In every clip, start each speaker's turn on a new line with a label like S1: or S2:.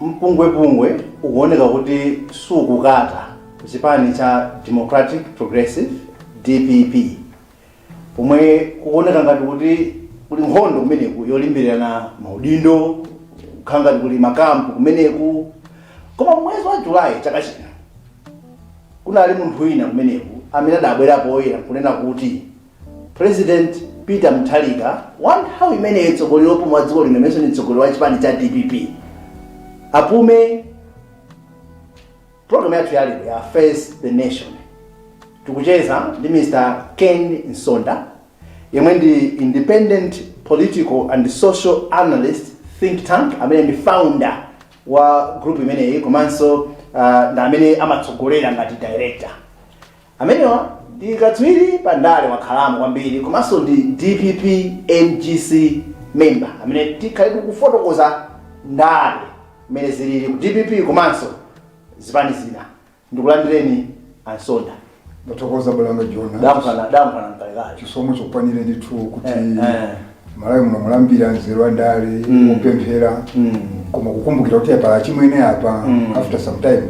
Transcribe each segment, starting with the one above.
S1: Mpungwepungwe ukuoneka kuti sukukata kuchipani cha Democratic Progressive, DPP, pomwe kuoneka ngati kuti kuli nkhondo kumeneku yolimbirana maudindo, kukhala ngati kuli makampu kumeneku. Koma mwezi wa Julayi chaka chino kunali munthu wina kumeneku amene adabwera poyera kunena kuti President Peter Mutharika wa nthawi imeneyo, mtsogoleri wopuma wa dziko lino, imenso ni mtsogoleri wa chipani cha DPP, apume. Program yathu yalero ya Face the Nation tikucheza ndi Mr Ken Msonda, yemwe ndi independent political and social analyst think tank, amene ndi founder wa group imeneyi, komanso ndi amene amatsogolera ngati director. Amenewa ndi katswiri pa ndale, wakhalamo kwambiri, komanso ndi DPP NGC member, amene tikhale tikufotokoza ndale mmene zilili ku DPP komanso zipani zina. Ndikulandireni, Ansonda.
S2: Ndathokoza, bwana Jona.
S1: Damphana damphana mkalekale.
S2: Chisomo chokwanire ndithu kuti
S1: Eh.
S2: Malawi muno mulambira nzeru andale, kupemphera, koma kukumbukira kuti apa chimwene apa, after some time.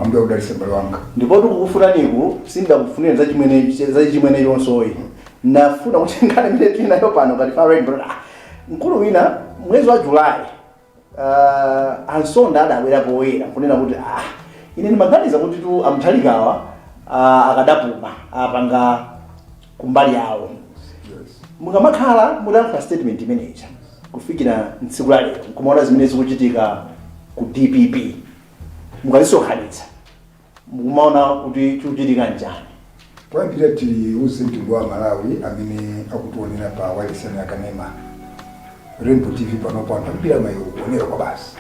S2: Ambuye akudalitse, m'bale wanga.
S1: Ndipo tikukufunaniku, sindakufunira zachimwene zachimwene chonsoyi, nafuna kuti nkhani imene tili nayo pano ngati fa Rainbow, mkulu wina mwezi wa Julayi, Ansonda adabwera poyera kunena kuti ine ndimaganiza kuti tu amutharikawa akadapuma apanga kumbali yawo. Mukamakhala mutayankhula statement imeneyi kufikira mtsiku la lero, nkumaona zimene zikuchitika ku DPP, mukazisonkhanitsa mukumaona kuti chikuchitika njani?
S2: Poyambirira tiuze mtundu wa Malawi amene akutionera pa wireless ya kanema Rainbow TV panopo, anthu ambiri amaionera kwa basi,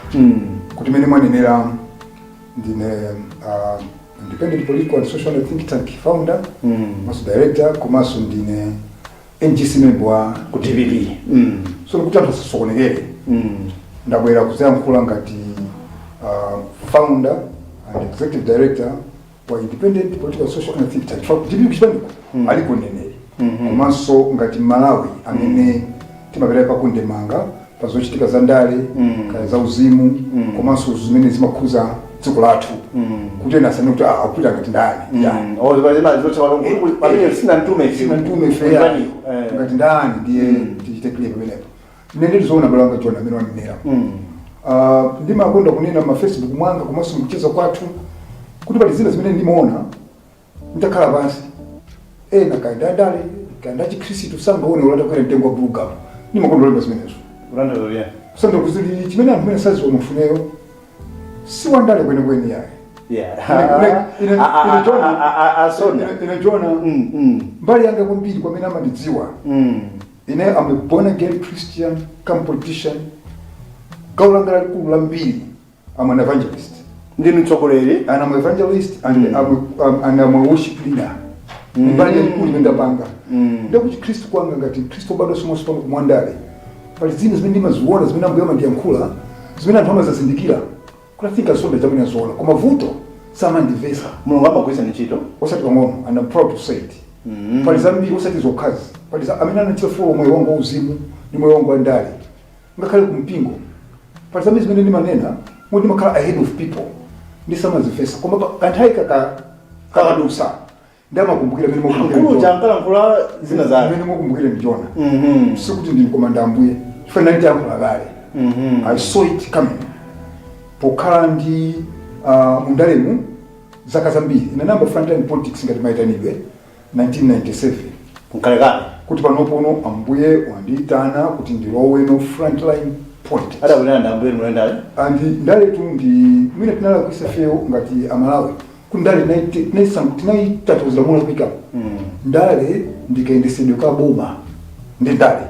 S2: kuti mene mwanenera ndine independent political and social think tank founder, komanso director, komanso ndine NGC member wa
S1: ku DPP.
S2: So kuti anthu asasokonekere, ndabwera kuzayankhula ngati founder and executive director wa independent political and social and think tank. Chifukwa DPP kuchipaniko aliko mneneri, komanso ngati Malawi amene timapereka kundemanga pa zochitika za ndale, kaya za uzimu, komanso zimene zimakhuza dziko lathu, kuti ena asanene kuti akupita ngati ndani ndani.
S1: Oh, pamene sina mtume ife.
S2: Sinantume ife.
S1: Kulipaniko. Eh.
S2: Ngati ndani, ndiye tichite clear pamenepo. Ine ndilizoona, bale wanga John, amene wanenera. Ndimakonda kunena ma Facebook mwanga komanso mkucheza kwathu kuti pali zina zimene ndimaona nditakhala pansi, ena kaenda andale kaenda chikhristu sangaone ulatakwera mtengo wa bulugamu. Ndimakonda kulemba zimenezo.
S1: Kutanthauza yeah.
S2: Kusanda kuti chimene anthu amene saziwa, munthuneyo si wandale kwenikweni yayi.
S1: Asonda.
S2: Ine Jona, mbali yanga kwambiri kwamene amandidziwa, ine am a born again Christian come politician. Gawo langa lalikulu lambiri, I'm an evangelist.
S1: Ndinu mtsogoleri.
S2: And I'm an evangelist and and I'm a worship leader. Mbali yalikulu imene ndapanga ndekuti Khristu kwanga ngati Khristu obadwa somonso pano kumwandale, pali zina zimene ndimaziona zimene Ambuye amandiyankhula, zimene anthu amazazindikira kuti I think Asonda chamene aziona, koma vuto samandivesa.
S1: Mulungu amagwiritsa ntchito.
S2: Osati pang'ono, and I'm proud to say it. Pali zambiri, osati zokhazi, pali amene anachita follow moyo wanga wauzimu ndi moyo wanga wandale, ngakhale kumpingo, pali zambiri zimene ndimanena moti ndimakhala ahead of people ndisamazifesa, koma kanthawi kakadusa ndamakumbukira mene mukumbukira
S1: Mkulu
S2: ndi Jona.
S1: chankalankhula zina zake.
S2: Mene mukumbukire ndi Jona. Sikuti ndili, koma ndi Ambuye, chifukwa ndinandiyankhula kale. I saw it coming. Pokhala ndi mundalemu zaka zambiri, ine namba frontline politics ngati mayitanidwe 1997.
S1: Mkalekale.
S2: Kuti panopono Ambuye wandiyitana kuti ndiloweno frontline politics.
S1: Adakulana ndi Ambuye mulendale.
S2: And ndaletu ndi mwina tinalakwisa fewo ngati Amalawi kuti ndale tinaitatuzira molakwika. Ndale ndikayendesedwe ka boma ndi ndale.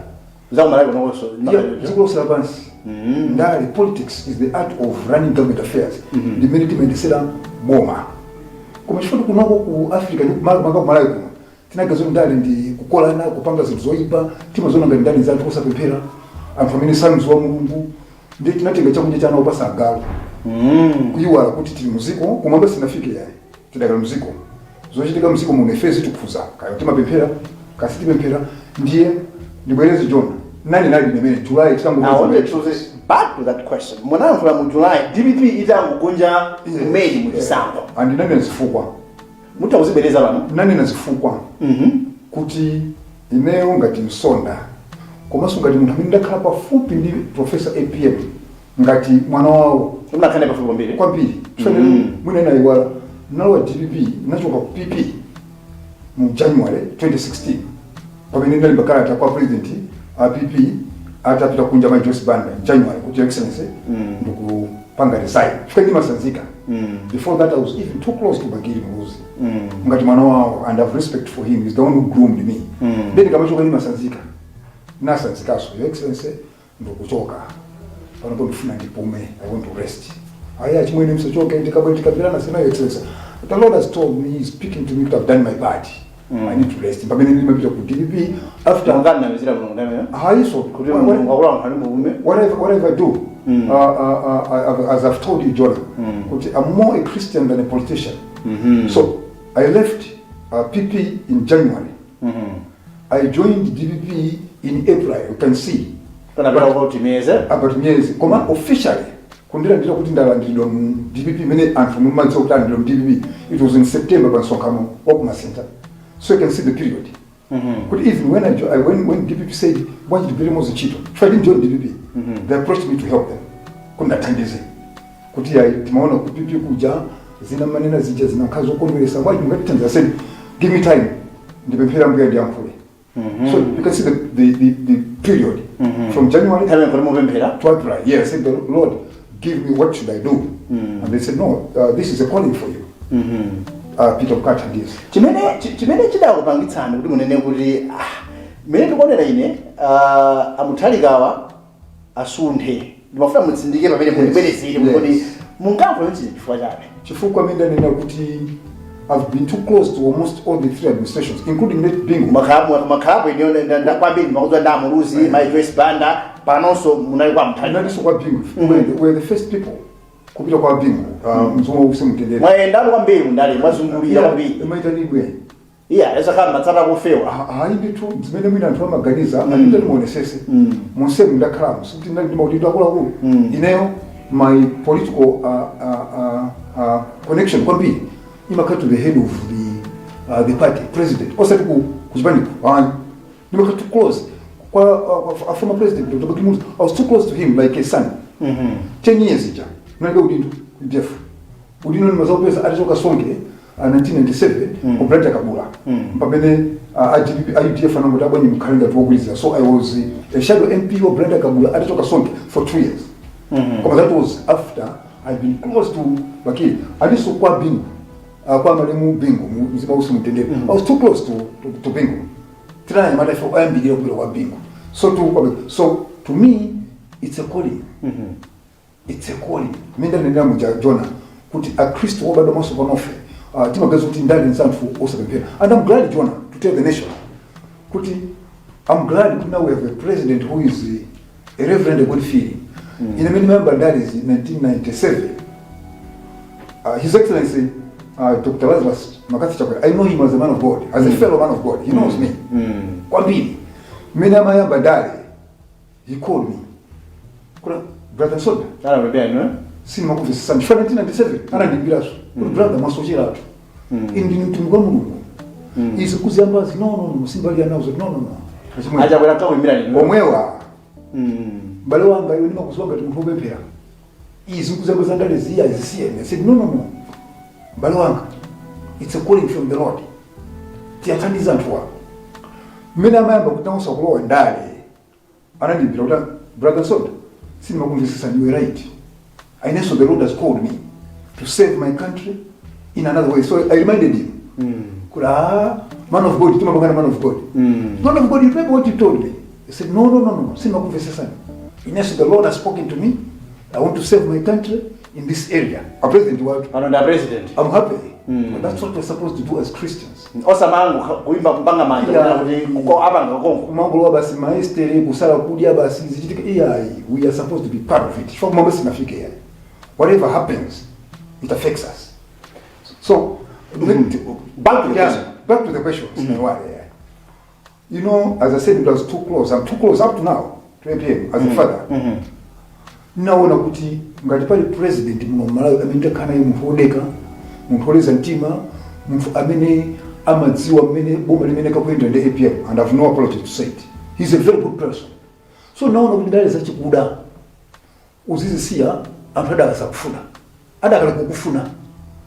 S1: Zakumalawi kunokonso.
S2: Yeah, dziko lonse lapansi. Ndale, politics is the art of running government affairs, ndimene timayendesera boma. Koma chifukwa kunoko ku Africa ndi maka kumalawi kuno tinagazo ndale ndi kukolana, kupanga zinthu zoyipa, timaziona ngati ndale za anthu osapemphera, anthu amene samziwa Mulungu, ndi tinatenga chakudya chana opasa agalu, kuyiwala kuti tili muziko, kumwamba sinafike yayi, tidakali muziko. Zochitika mziko muno ife zitikhuza, kaya timapemphera kasi tipemphera. Ndiye ndibwereze, Jona, nani nali nemene July
S1: I wanted to say Back to that question. Munayankhula mu July, DPP itangogonja kumene muchisankho.
S2: And ndinanena zifukwa.
S1: Mutha kuzibwereza pano?
S2: Ndinanena zifukwa kuti ineyo ngati Msonda, komanso ngati munthu amene ndakhala pafupi ndi Professor APM ngati mwana wawo.
S1: Munakhale pafupi kwambiri.
S2: Kwambiri. Mwina nayiwala, nalowa DPP, nachoka ku PP mu January 2016 pamene ndalemba kalata kwa president a PP atapita kunja, mai Joyce Banda, in January, kuti, "Your Excellency, ndikupanga resign," chifukwa ndimasanzika. Before that I was even too close to Bakili Muluzi ngati mwana wawo, and I have respect for him. He's the one who groomed me. Then kamachoka ndimasanzika, nasanzikaso, "Your Excellency, ndikuchoka panopo, ndifuna ndipume, I want to rest." "Aya chimwene, msachoke, ndikabwe tikapirana." Sena, "Your Excellency, the Lord has told me, he's speaking to me kuti I've done my part. I need to rest." Pamene ndimapita ku DPP after.
S1: Munganamizira Mulungu ndamene.
S2: Hayiso.
S1: Kuti Mulungu akulankhula ndi mupume.
S2: Whatever I do, as I've told you, Jonah, kuti I'm more a Christian than a politician. So I left PP in January. I joined DPP in April. You can see.
S1: Panapita kuti miyezi.
S2: About miyezi, koma officially kundilandira kuti ndalandiridwa mu DPP, imene anthu mumadziwa kuti alandiridwa mu DPP, it was in September pa msonkhano wa kumasenta. So you can see the period. Kuti even when I, jo- I when DPP said, "Bwanji tigwire limodzi ntchito," if I didn't join DPP, they approached me to help them. Kuti ndathandize. Kuti ayi, timaona ku PP kuja zina manena zija zinakhala zokondweresa, bwanji mungatithandiza? I said, "Give me time, ndipemphera Mbuye ndiyankhule." So you can see the period from January
S1: Nthawi kuti mupemphera.
S2: To April. Yes, I said, "The Lord, give me, what should I do?" And they said, "No, this is a calling for you. Peter ukathandize."
S1: Chimene chidakupangitsani kuti munene kuti, ah, mmene ndikuonera ine, ah, a Mutharikawa asunthe, ndimafuna mutsindike pamene, mundibwerezere kuti mungamva chiti chifukwa chake.
S2: Chifukwa amene ndanena kuti I've been too close to almost all the three administrations, including late Bingu.
S1: Makhalapo ineyo kwambiri makudziwa ndi a Muluzi, mai Joyce Banda, panonso munali kwa Mutharika.
S2: Ndinalinso kwa Bingu. We were the first people kupita kwa Bingu, mzimu wause mtendere.
S1: Mwayendatu kwambiri mundale, mwazungulira kwambiri.
S2: Maitanidwe.
S1: Iya, yazakhala matsata kufewa.
S2: Hayi ndithu, zimene mwina anthu amaganiza, anditati muonesese monsemu ndakhalamo, sikuti ndali ndimaudindo akuluakulu. Ineyo my political connection kwambiri imakhala to the head of the party, president, osati ku kuchipaniko ayi. Ndimakhala too close kwa a former president Dr. Bakili Muluzi. I was too close to him like a son. 10 years ija ndinalibe udindo. Jeff, udindo ndimazaupeza atachoka Songe, 1997, ku Blantyre Kabula, pamene a DPP, a UDF anangoti abwenye mukhale ngati wogwirizira. So I was a shadow MP wa Blantyre Kabula atachoka Songe for 2 years. Koma that was after I'd been close to Bakili, aliso kwa Bingu, kwa malemu Bingu, mzimu wause mtendere. I was too close to Bingu. Tinanyamata ife ayambirira kupita kwa Bingu. So to me it's a calling, it's a calling. Mimi ndanenera muja, Jona, kuti akhristu obadwa maso panofe, timaganiza kuti ndale nzanthu osapemphera. And I'm glad, Jona, to tell the nation kuti I'm glad kuti now we have a president who is a reverend, a God fearing. Ine mene mayamba ndale izi 1997, His Excellency Dr. Lazarus McCarthy Chakwera, I know him as a man of God, as a fellow man of God. He knows me kwambiri. Mmene amayamba ndale, he called me kuna, "Brother Msonda."
S1: Anapepera inu?
S2: Sinimakumvesesani chifukwa 1997 anandimbiraso kuti, "Brother, mwasocheratu. Ine ndine mtumiki wa Mulungu, izi kuziyambazi, no, no, no, simbali nazo, no, no, no."
S1: A Chakwera kakuyimbira inu?
S2: Omwewa. "M'bale wanga, iwe ndimakuziwa ngati munthu wopemphera. Izi nkuziyamba zandale ziya zisiyene." I said, "No, no, no, m'bale wanga, it's a calling from the Lord, tiyathandiza anthu." Mmene amayamba kuti nawonso akulowa ndale, anandimbira kuti, "Brother Msonda, sindimakumvesesani, you were right. I know the Lord has called me to save my country in another way." So I reminded him kuti, "Ah, man of God, timapangana man of God. Man of God, you remember what you told me?" He said, "No, no, no, no, sindimakumvesesani. Inenso the Lord has spoken to me. I want to save my country in this area." A president watu.
S1: Pano nda president.
S2: I'm happy. But that's what we're supposed to do as Christians.
S1: Osamango kuimba kupanga manja.
S2: Yeah.
S1: Kuti apanga konko.
S2: Kumangolowa basi maestere, kusala kudya basi zichitika, iyayi. We are supposed to be part of it. Chifukwa kumwamba sinafike yayi. Whatever happens, it affects us. So
S1: Back to the
S2: yeah,
S1: question.
S2: Back to the question. Yeah. You know, as I said, it was too close. I'm too close up to now to APM as a father. Naona kuti ngati pali president muno Malawi amene ndakhala naye, munthu wodeka, munthu woleza mtima, munthu amene amadziwa mmene boma limene kakuyenda, ndi APM, and I've no apology to say it, he's a very good person. So naona kuti ndale zachikuda uzizisiya, anthu adakasakufuna, adakala kukufuna.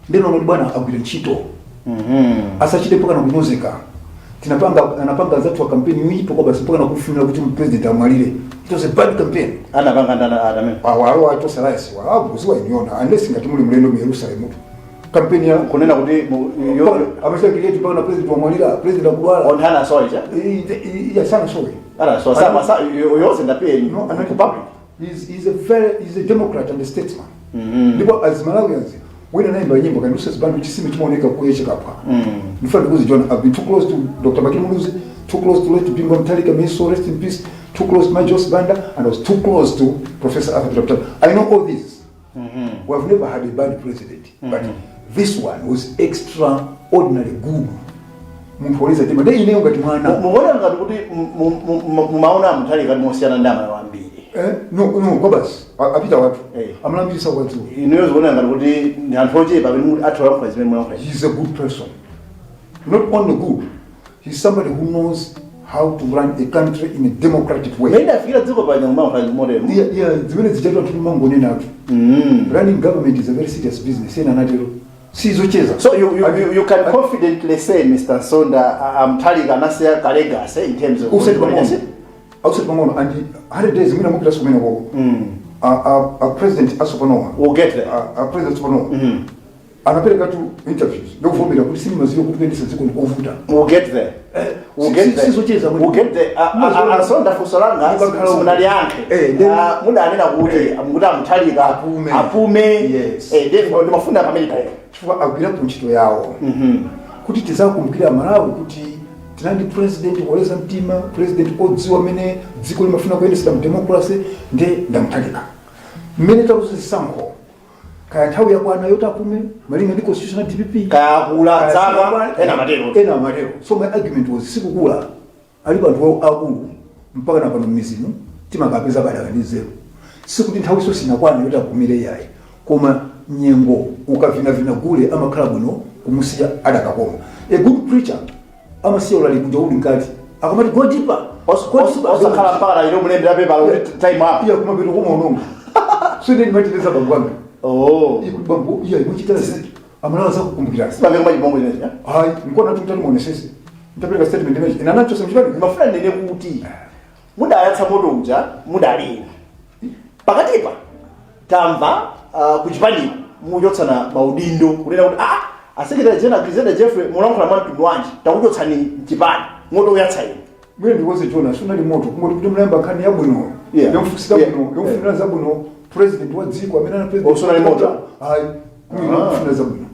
S2: Ndinaona kuti bwana agwire ntchito, asachite mpaka nakunyozeka. Tinapanga, anapanga zathu wa campaign yoyipa kwa basi, mpaka nakufunira kuti president amwalire. It was a bad campaign.
S1: Anapanga ndana amene?
S2: Awalo atosalasi wabuziwa iniona, unless ngati muli mlendo mu Yerusalemu, campaign ya
S1: kunena kuti
S2: amachita create mpaka na president wamwalira, president akudwala.
S1: Onthana asoicha.
S2: Ya, sana sorry.
S1: Ana so sa sa yonse ndapiye.
S2: No,
S1: ku
S2: anati
S1: public.
S2: He's a very, he's a democrat and a statesman. Ndipo as Malawians, wina naimba nyimbo kandi usesibanu chisime chimaoneka kuye chikapwa. Ndifuna ndikuzi John, I've been too close to Dr. Bakili Muluzi, too close to late Bingu Mutharika, may his soul rest in peace, too close to my Joyce Banda, and I was too close to Professor Arthur Peter Mutharika. I know all this. We have never had a bad president, but this one was extraordinarily good. Munthu woleza mtima, ndi ineyo ngati mwana.
S1: Mukuona ngati kuti mumaona Mutharika ngati mosiyana ndi Amalawi ambiri?
S2: Eh, no, kwa basi apita watu amalambirisa kwadziwa.
S1: Inuyo zikuona ngati kuti ndi anthu ochepa amene athu olankhula zimene mulankhula.
S2: He's a good person. Not only good, he's somebody who knows how to run a country in a democratic way.
S1: Mmene afikira dziko paja mumalankhula motero?
S2: Yeah, zimene zichatu anthu mangonena atu. Running government is a very serious business. Ena anatero. Sizocheza.
S1: So you can confidently say, Mr. Nsonda, Mutharika anasiya ka legacy in terms of
S2: Usati pang'ono.
S1: leadership?
S2: Ausati pang'ono, and 100 days mwina mupita kumene koko. A president asopanowa.
S1: We'll get there.
S2: A president asopanowa. Anapereka tu interviews. Ndokuvomera kuti sindimaziwa kuti kuyendetsa dziko ndikovuta.
S1: We'll get there. We'll get there.
S2: Sizocheza.
S1: We'll get there. Ansonda, funso langa simunaliyankhe. Mudanena kuti mukuti aMutharika
S2: Apume.
S1: apume.
S2: Yes.
S1: Ndimafuna pamene papo.
S2: Chifukwa agwirapo ntchito yawo kuti tizakumbukira Malawi kuti tinali ndi president woleza mtima, president odziwa mmene dziko limafuna kuyendesera mu democracy, nde ndaMutharika. Mmene taluza zisankho, kaya nthawi yakwana yoti apume malinga ndi constitution ya DPP.
S1: Kaya akula zaka, ena matero.
S2: Ena matero. So my argument was, sikukula, alipo anthu akulu mpaka na pano m'mizimu timakapeza badaka ndi zero. Sikuti nthawi so sinakwana yoti apumire, yayi, koma nyengo ukavinavina gule amakhala bwino kumusiya adakakoma. A good preacher amasiya ulaliki uja uli mkati, akamati go deeper, go deeper.
S1: Osakhala mpaka ilo mulembera pepa kuti time up.
S2: Iya, kumapeto kumaononga. So ine ndimateteza bambo wanga.
S1: Oh.
S2: Ikuti bambo, iya, imuchita Amalawi zakukumbukirani.
S1: Simamve kuma chibongo chinechi.
S2: Hayi, nkona tu mtati muonesese ntapereka statement imene ina nacho semchipani.
S1: Ndimafuna ndinene kuti mudayatsa moto uja mudalina pakatipa. Tamva kuchipaniko mukuchotsana maudindo, kunena kuti a secretary general Griselda Jeffrey, mulankhula mwa mtundu wanji? Takuchotsani mchipani, moto uyatsa inu.
S2: Mwene ndikoze Jona, sunali moto, kungoti kuti mulayamba nkhani yabwino yomfusira bwino, yomfunira zabwino president wa dziko amene ana president.
S1: Oh, sunali moto?
S2: Hayi, kumene kufunira zabwino.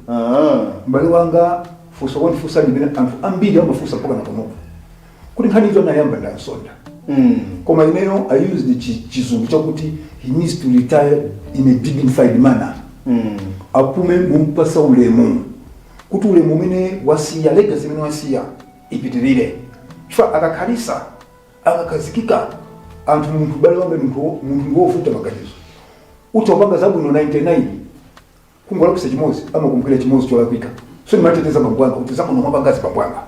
S2: M'bale wanga, funso kwandifunsa limene anthu ambiri amafunsa mpaka na panopo, kuti nkhani icho anayamba ndansonda. Koma ineyo I used chizungu chakuti he needs to retire in a dignified manner. Apume mumpasa ulemu, kuti ulemu umene wasiya, legacy imene wasiya ipitirire, chifukwa akakhalisa, akakhazikika anthu, munthu, bale wanga, munthu ngovuta maganizo, utawapanga zabwino 99, kungolakwisa chimodzi, amakumbukira chimodzi cholakwika. So ndimateteza bambo anga kuti zabwino mwapangazi, bambo anga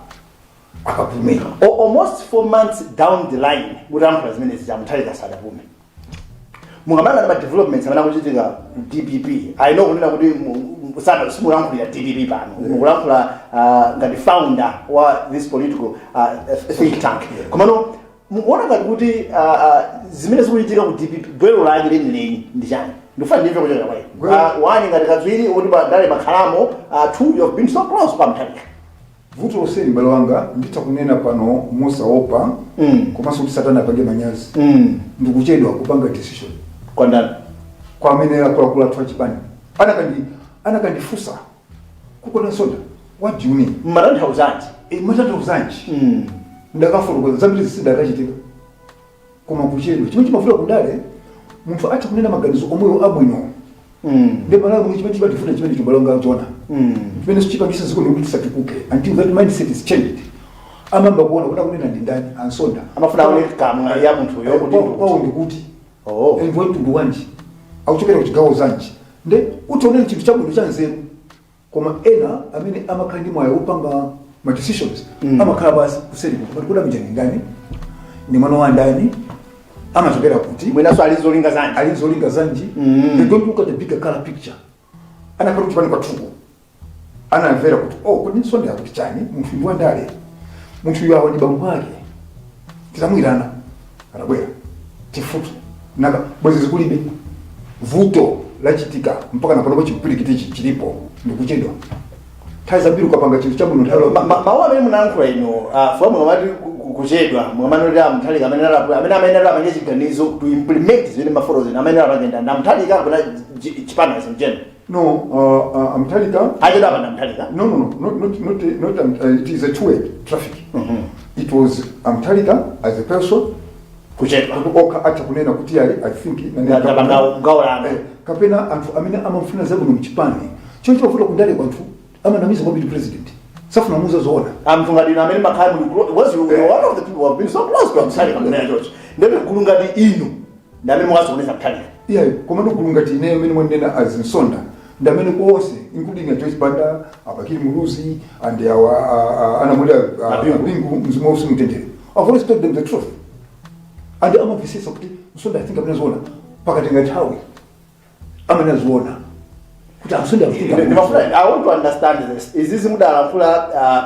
S2: akapume.
S1: Almost 4 months down the line mutalankhula zimene zija, Mutharika sadapume. Mungamayang'ana ma developments amene akuchitika ku DPP, I know kunena kuti sana simulankhulira DPP pano, mukulankhula ngati founder wa this political think tank. Komano mukuona ngati kuti zimene zikuchitika ku DPP, gwero lake lenileni ndi chani? Ndikufuna ndimve kuchokera kwa inu. One, ngati katswiri kuti ndale makhalamo, two, you have been so close kwa Mutharika.
S2: Vuto lonseli, m'bale wanga, nditha kunena pano mosaopa komanso kuti satana apange manyazi, ndikuchedwa kupanga decision.
S1: Kwandani?
S2: Kwa amene akuluakulu athu achipani anakandifunsa kukona Nsonda, what do you mean?
S1: Mmatanthauzanji?
S2: E, matanthauzanji? Ndakafotokoza zambiri zisindakachitika, koma kuchedwa chimene chimavuta kundale, munthu atha kunena maganizo omwewo abwino. Ndi Malawi muno chimene chimativuta, chimene chimbalonga chona, chimene chipangisa dziko likuti tisatukuke, until that mindset is changed, amamba kuona kuti akunena ndi ndani, ansonda.
S1: Amafuna aone kamwa ya munthuyo kuti
S2: kwawo ndikuti
S1: Oh.
S2: Envo mtundu wanji? Akuchokera ku chigawo zanji? Nde utaonera chinthu chabwino cha nzeru, koma ena amene amakhala ndi mwayi wopanga ma decisions amakhala basi kuseri kuti kuda mjani ndani, ndi mwana wa ndani, amachokera kuti,
S1: mwinaso ali zolinga zanji.
S2: Ali zolinga zanji. They don't look at the bigger color picture. Anakhala kuchipani kwathuko, anamvera kuti, oh, kuti Nsonda akuti chani? Munthu ndi wandale, munthu uyu, awa ndi bambo ake, titamwirana anabwera tifutu naka bwezi zikulibe. Vuto lachitika mpaka napanopo, chipwirikitichi chilipo ndikuchedwa. Nthawi zambiri ukapanga chinthu chabwino nthawi
S1: Mawu amene munayankhula inu, fuka mukamati kuchedwa, mukamanoti a Mutharika amene amene apange chiganizo to implement zimene mafotozi amene apange ndani, a Mutharika kapena chipani in general?
S2: No, Mutharika.
S1: Achedwa apa Mutharika?
S2: No, not, it is a two-way traffic. It was Mutharika as a person
S1: kuchedwa
S2: okha atha kunena kuti ayi, I think
S1: ndapanga gawo langa.
S2: Eh, kapena anthu amene amamfuna zabwino mchipani choncho chavuta kundale kwanthu amanamiza kwambiri. President safuna muza zoona.
S1: Anthu ngati inu amene makhala muli because you you're one of the people who have been so close to Mutharika, munena chocho, ndeti gulu ngati inu ndi amene mukasokoneza Mutharika?
S2: Iyayo, koma ndogulu ngati ineyo amene mwanena as Nsonda ndi amene konse, including a Joyce Banda, a Bakili Muluzi and our anamwalira
S1: Abingu.
S2: Abingu, mzimu wawo simutendere. I've always told them the truth and amamvisisa kuti Nsonda, I think amene zoona pakatenga nthawi amene aziona kuti aMsonda akutinga.
S1: Ndimafuna, I want to understand this. Izizi mudalankhula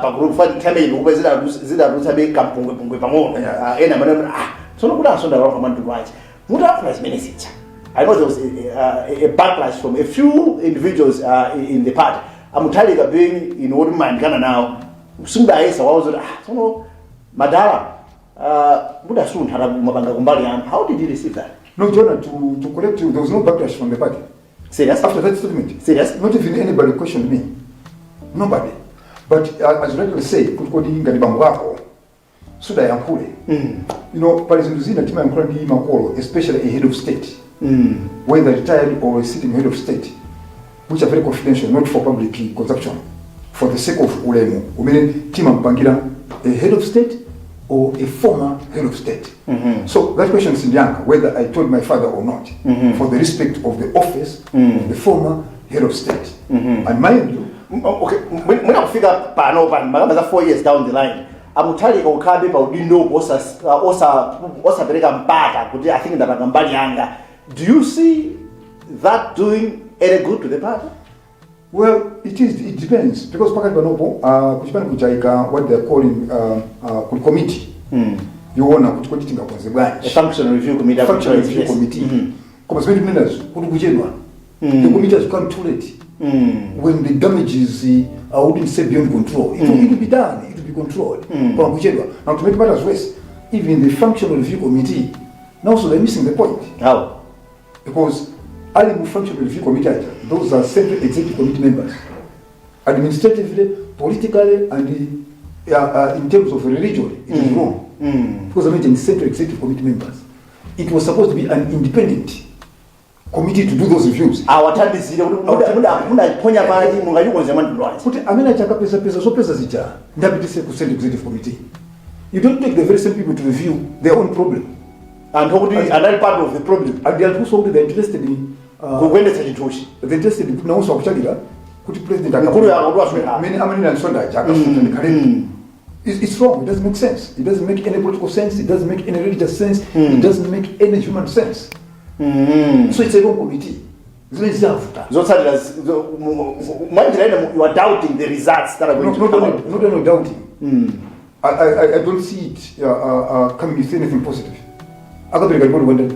S1: pa group fa nthawi ino kupe zidatulutsabe kampungwepungwe pang'ono. Ena amene ah, tsono kuti aMsonda alankhula mwantundu wanji mutalankhula zimene zija? I know there was a backlash from a few individuals in the party. A Mutharika being in woti mumayandikana nawo, simudayesa wawo zoti, ah, tsono madala, mudasuntha mapanga kumbali yanu? How did you receive that?
S2: No, Jonah, to correct you, there was no backlash from the party.
S1: Serious?
S2: After that statement.
S1: Serious?
S2: Not even anybody questioned me. Nobody. But as you rightly say, kuti kodi ngati bambo ako sudayankhule. Pali zinthu zina timayankhula ndi makolo, especially a head of state, whether retired or a sitting head of state, which are very confidential, not for public consumption, for the sake of ulemu umene timampangira a head of state or a former head of state. So that question sindiyankha whether I told my father or not, for the respect of the office of the former head of state. And mind you,
S1: Okay, mwina kufika pano pano makamba za 4 years down the line, a Mutharika ukhabe pa udindopo osapereka mpata kuti, I think ndapanga mbali yanga, do you see that doing any good to the party?
S2: Well, it is. It depends because pakati panopo kuchipani kuchaika what they are calling kuli committee yoona kuti kodi tingakonze
S1: A
S2: bwanji.
S1: Functional review committee.
S2: Functional review committee. Koma zimene timenezo kuti kuchedwa, the committee has come too late when the damage is I wouldn't say beyond control. It will be done, it will be controlled. Koma kuchedwa. Now, to make matters worse, even the functional review committee now, so they're missing the point.
S1: How?
S2: Because ali mu functional review committee aja, those are central executive committee members. Administratively, politically and in terms of religion, it is wrong because I mentioned central executive committee members. It was supposed to be an independent committee to do those reviews.
S1: Awathandizire kuti mudaponya pali mungachikonze mwantundu wanji.
S2: Kuti amene achakapezapeza zopeza zija ndapitise ku central executive committee. You don't take the very same people to review their own problem.
S1: Anthu okuti anali part of the problem.
S2: And the anthu kuti they're interested in
S1: kukuyendetsa chinthuchi.
S2: They're interested kuti nawonso akuchalira kuti president
S1: Mkulu yako kuti wasuntha.
S2: Amene amanena Nsonda aja akasuntha ndikhalepo. It's wrong. It doesn't make sense. It doesn't make any political sense. It doesn't make any religious sense. It doesn't make any human sense. So it's a wrong committee. Zimene zizavuta.
S1: Zotsatira mwanjira ine you are doubting the results that are going
S2: Not,
S1: to
S2: not,
S1: come
S2: only,
S1: out.
S2: Not only doubting. I don't see it coming with anything positive. Akapereka report kwenda.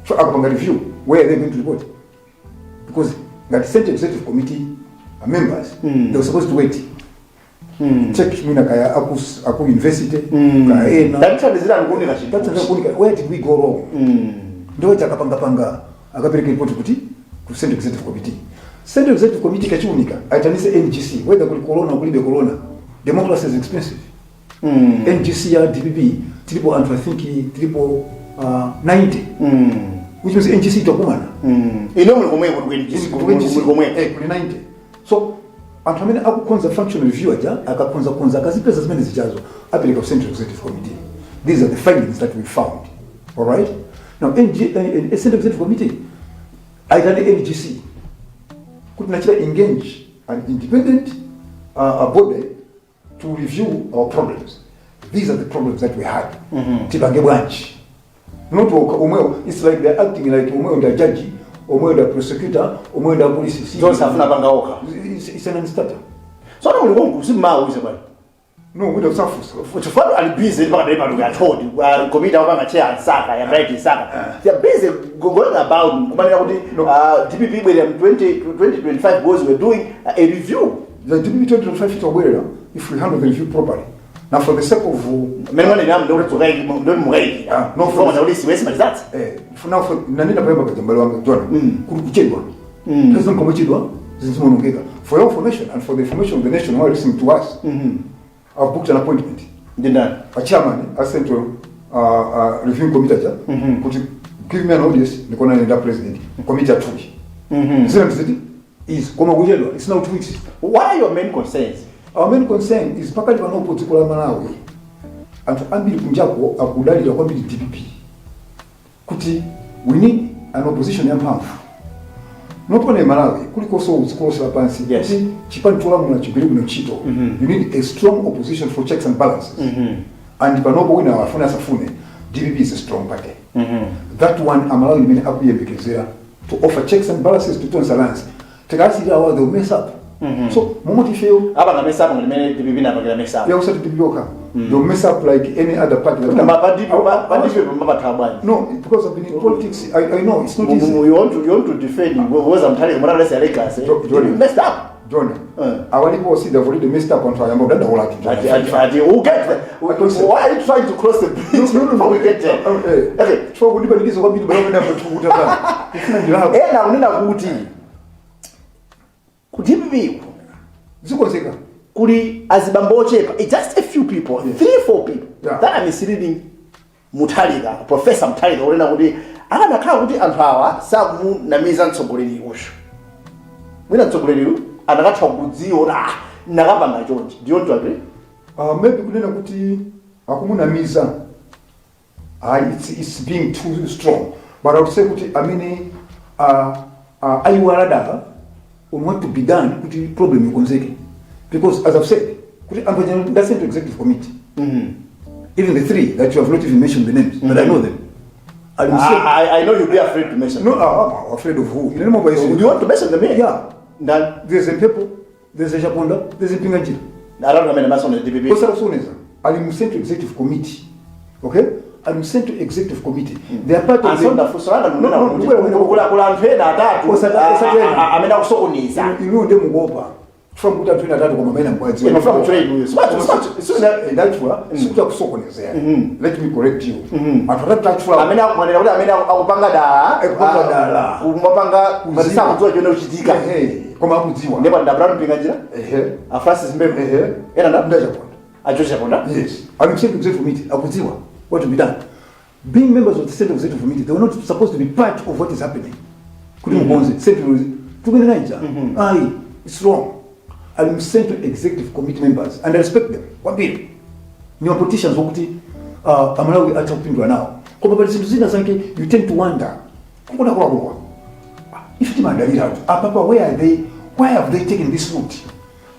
S2: So akapanga review, where are they going to report? Because that central executive committee members, they were supposed to wait. Check mwina kaya aku university, kaya ena.
S1: Tatithandizira nkuunika chinthu.
S2: That's kuunika where did we go wrong? Ndo chakapangapanga akapereka report kuti ku central executive committee. Central executive committee kachiunika aitanise NGC, whether kuli corona kulibe corona. Democracy is expensive. NGC ya DPP tilipo anthu, I think tilipo 90, which means NGC itakumana.
S1: Ino muli komweko ku NGC?
S2: Ku NGC.
S1: Muli komweko?
S2: Eh, kuli 90. So anthu amene akukonza functional review aja akakonzakonza akazipeza zimene zichazo apereka ku central executive committee. These are the findings that we found. All right, now NG, central executive committee Aitane NGC kuti nachita engage an independent a body to review our problems. These are the problems that we had. Tipange bwanji? Not omwewo. It's like they're acting like omwewo nda judge, omwewo nda prosecutor, omwewo nda police.
S1: Zonse afuna panga okha.
S2: It's an non-starter.
S1: Tsono muli konku simmawuze bwana?
S2: No, we don't safusa.
S1: Chifukwa ali busy pakadali pano katodi komiti akupanga chair Nsaka ya Bright Nsaka. They are busy going about kumanena kuti
S2: No.
S1: DPP ibwerera mu 20 2025 because we're doing a review.
S2: The DPP 2025 itabwerera if we handle the review properly. Now, for the sake of
S1: Mmene mwanena ndikuti ndoti mukayikira.
S2: Ah, no,
S1: no, kuti siwesi malizatsi.
S2: For now, for nanena payamba kajambalo wanga John, kuri kuchedwa president komochedwa zinzimonongeka. For your information and for the information of the nation who are listening to us, I've booked an appointment.
S1: Ndi ndani?
S2: A chairman a central reviewing committee aja kuti give me an audience ndikuona nenda president committee athuyi. Zina ndiziti is koma kuchedwa. It's now 2 weeks.
S1: What are your main concerns?
S2: Our main concern is pakati panopo dziko la Malawi, anthu ambiri kunjako akudalira kwambiri DPP kuti we need an opposition yamphamvu, not only Malawi, kulikonso dziko lonse lapansi. Kuti chipani cholamula chigwire bwino ntchito, you need a strong opposition for checks and balances. And panopo, wina afune asafune, DPP is a strong party. That one Amalawi imene akuyembekezera to offer checks and balances to Tonse Alliance. Tikasiyira awa, they will mess up. So momwe tifeyo
S1: Apanga mess up limene DPP napangira mess up.
S2: Yeah, usati DPP okha, they'll mess up like any other party that
S1: Pa DPP mapatha bwanji?
S2: No, because I've been in politics, I know it's not easy.
S1: You want to defend woza Mutharika munalesa legacy.
S2: Jordan.
S1: Messed up.
S2: John, awalipo see, they've already messed up anthu ayamba kudandaula ati.
S1: Ati we'll get there. Why are you trying to cross the bridge
S2: No.
S1: before we get there? Okay.
S2: Chifukwa kundipanikiza kwambiri bala kwenda mtukuta sana kufuna ndilako.
S1: Ena kunena kuti ku DPP
S2: Zikonzeka.
S1: Kuli azibambo ochepa, it's just a few people, three, four people that are misleading Mutharika, Professor Mutharika, kunena kuti akanakhala kuti anthu awa sakumunamiza mtsogoleri uyu, mwina mtsogoleriyu anakatha kudziwa kuti ah, nakapanga chonchi. Do you want to agree?
S2: Maybe kunena kuti akumunamiza, it's being too strong, but I would say kuti amene ayiwala dala on what to be done kuti problem ikonzeke, because as I've said kuti anthu aja nda central executive committee, even the three that you have not even mentioned the names, but I know them. Ali
S1: I know you'll be afraid to mention
S2: No.
S1: them.
S2: I'm afraid of who? Ine ndimapa
S1: Do you want to mention them here?
S2: Yeah.
S1: Ndani?
S2: There's a Mphepo, there's a Chaponda, there's a Mpinganjira.
S1: Atatu amene maso on the DPP.
S2: Osarasuneza ali mu central executive committee, okay? Ali mu central executive committee. They are part of the
S1: Ansonda, funso langa
S2: No,
S1: ndinena
S2: no,
S1: kuti kula anthu ena atatu
S2: Osati ena.
S1: amene akusokoneza.
S2: Inuyo ndiye mukuopa chifukwa mukuti anthu ena atatu, koma maina mukwadziwa.
S1: Ine mafuna kutchula inuyo.
S2: Ndachula sikuti akusokonezera. Let me correct you. Anthu atatu tachula
S1: Amene akumanena kuti amene akupanga dala.
S2: Akupanga dala.
S1: Kumapanga
S2: Kuziwa.
S1: sakudziwa chimene kuchitika.
S2: Ehe, koma akudziwa.
S1: Ndipo ndabra Mpinganjira, a Francis Mphepo, ena nda
S2: Ndachaponda.
S1: A George Chaponda.
S2: Yes, I'm central executive committee, akudziwa what to be done. Being members of the central executive committee, they were not supposed to be part of what is happening kuti mukonze central tukunena ija. Ayi, it's wrong. I'm central executive committee members and I respect them kwambiri. Ni ma politicians wokuti Amalawi atha kupindula nawo, koma pali zinthu zina zake you tend to wonder kukudakulakulwa ife timadaliratu apapa. Where are they? Why have they taken this route?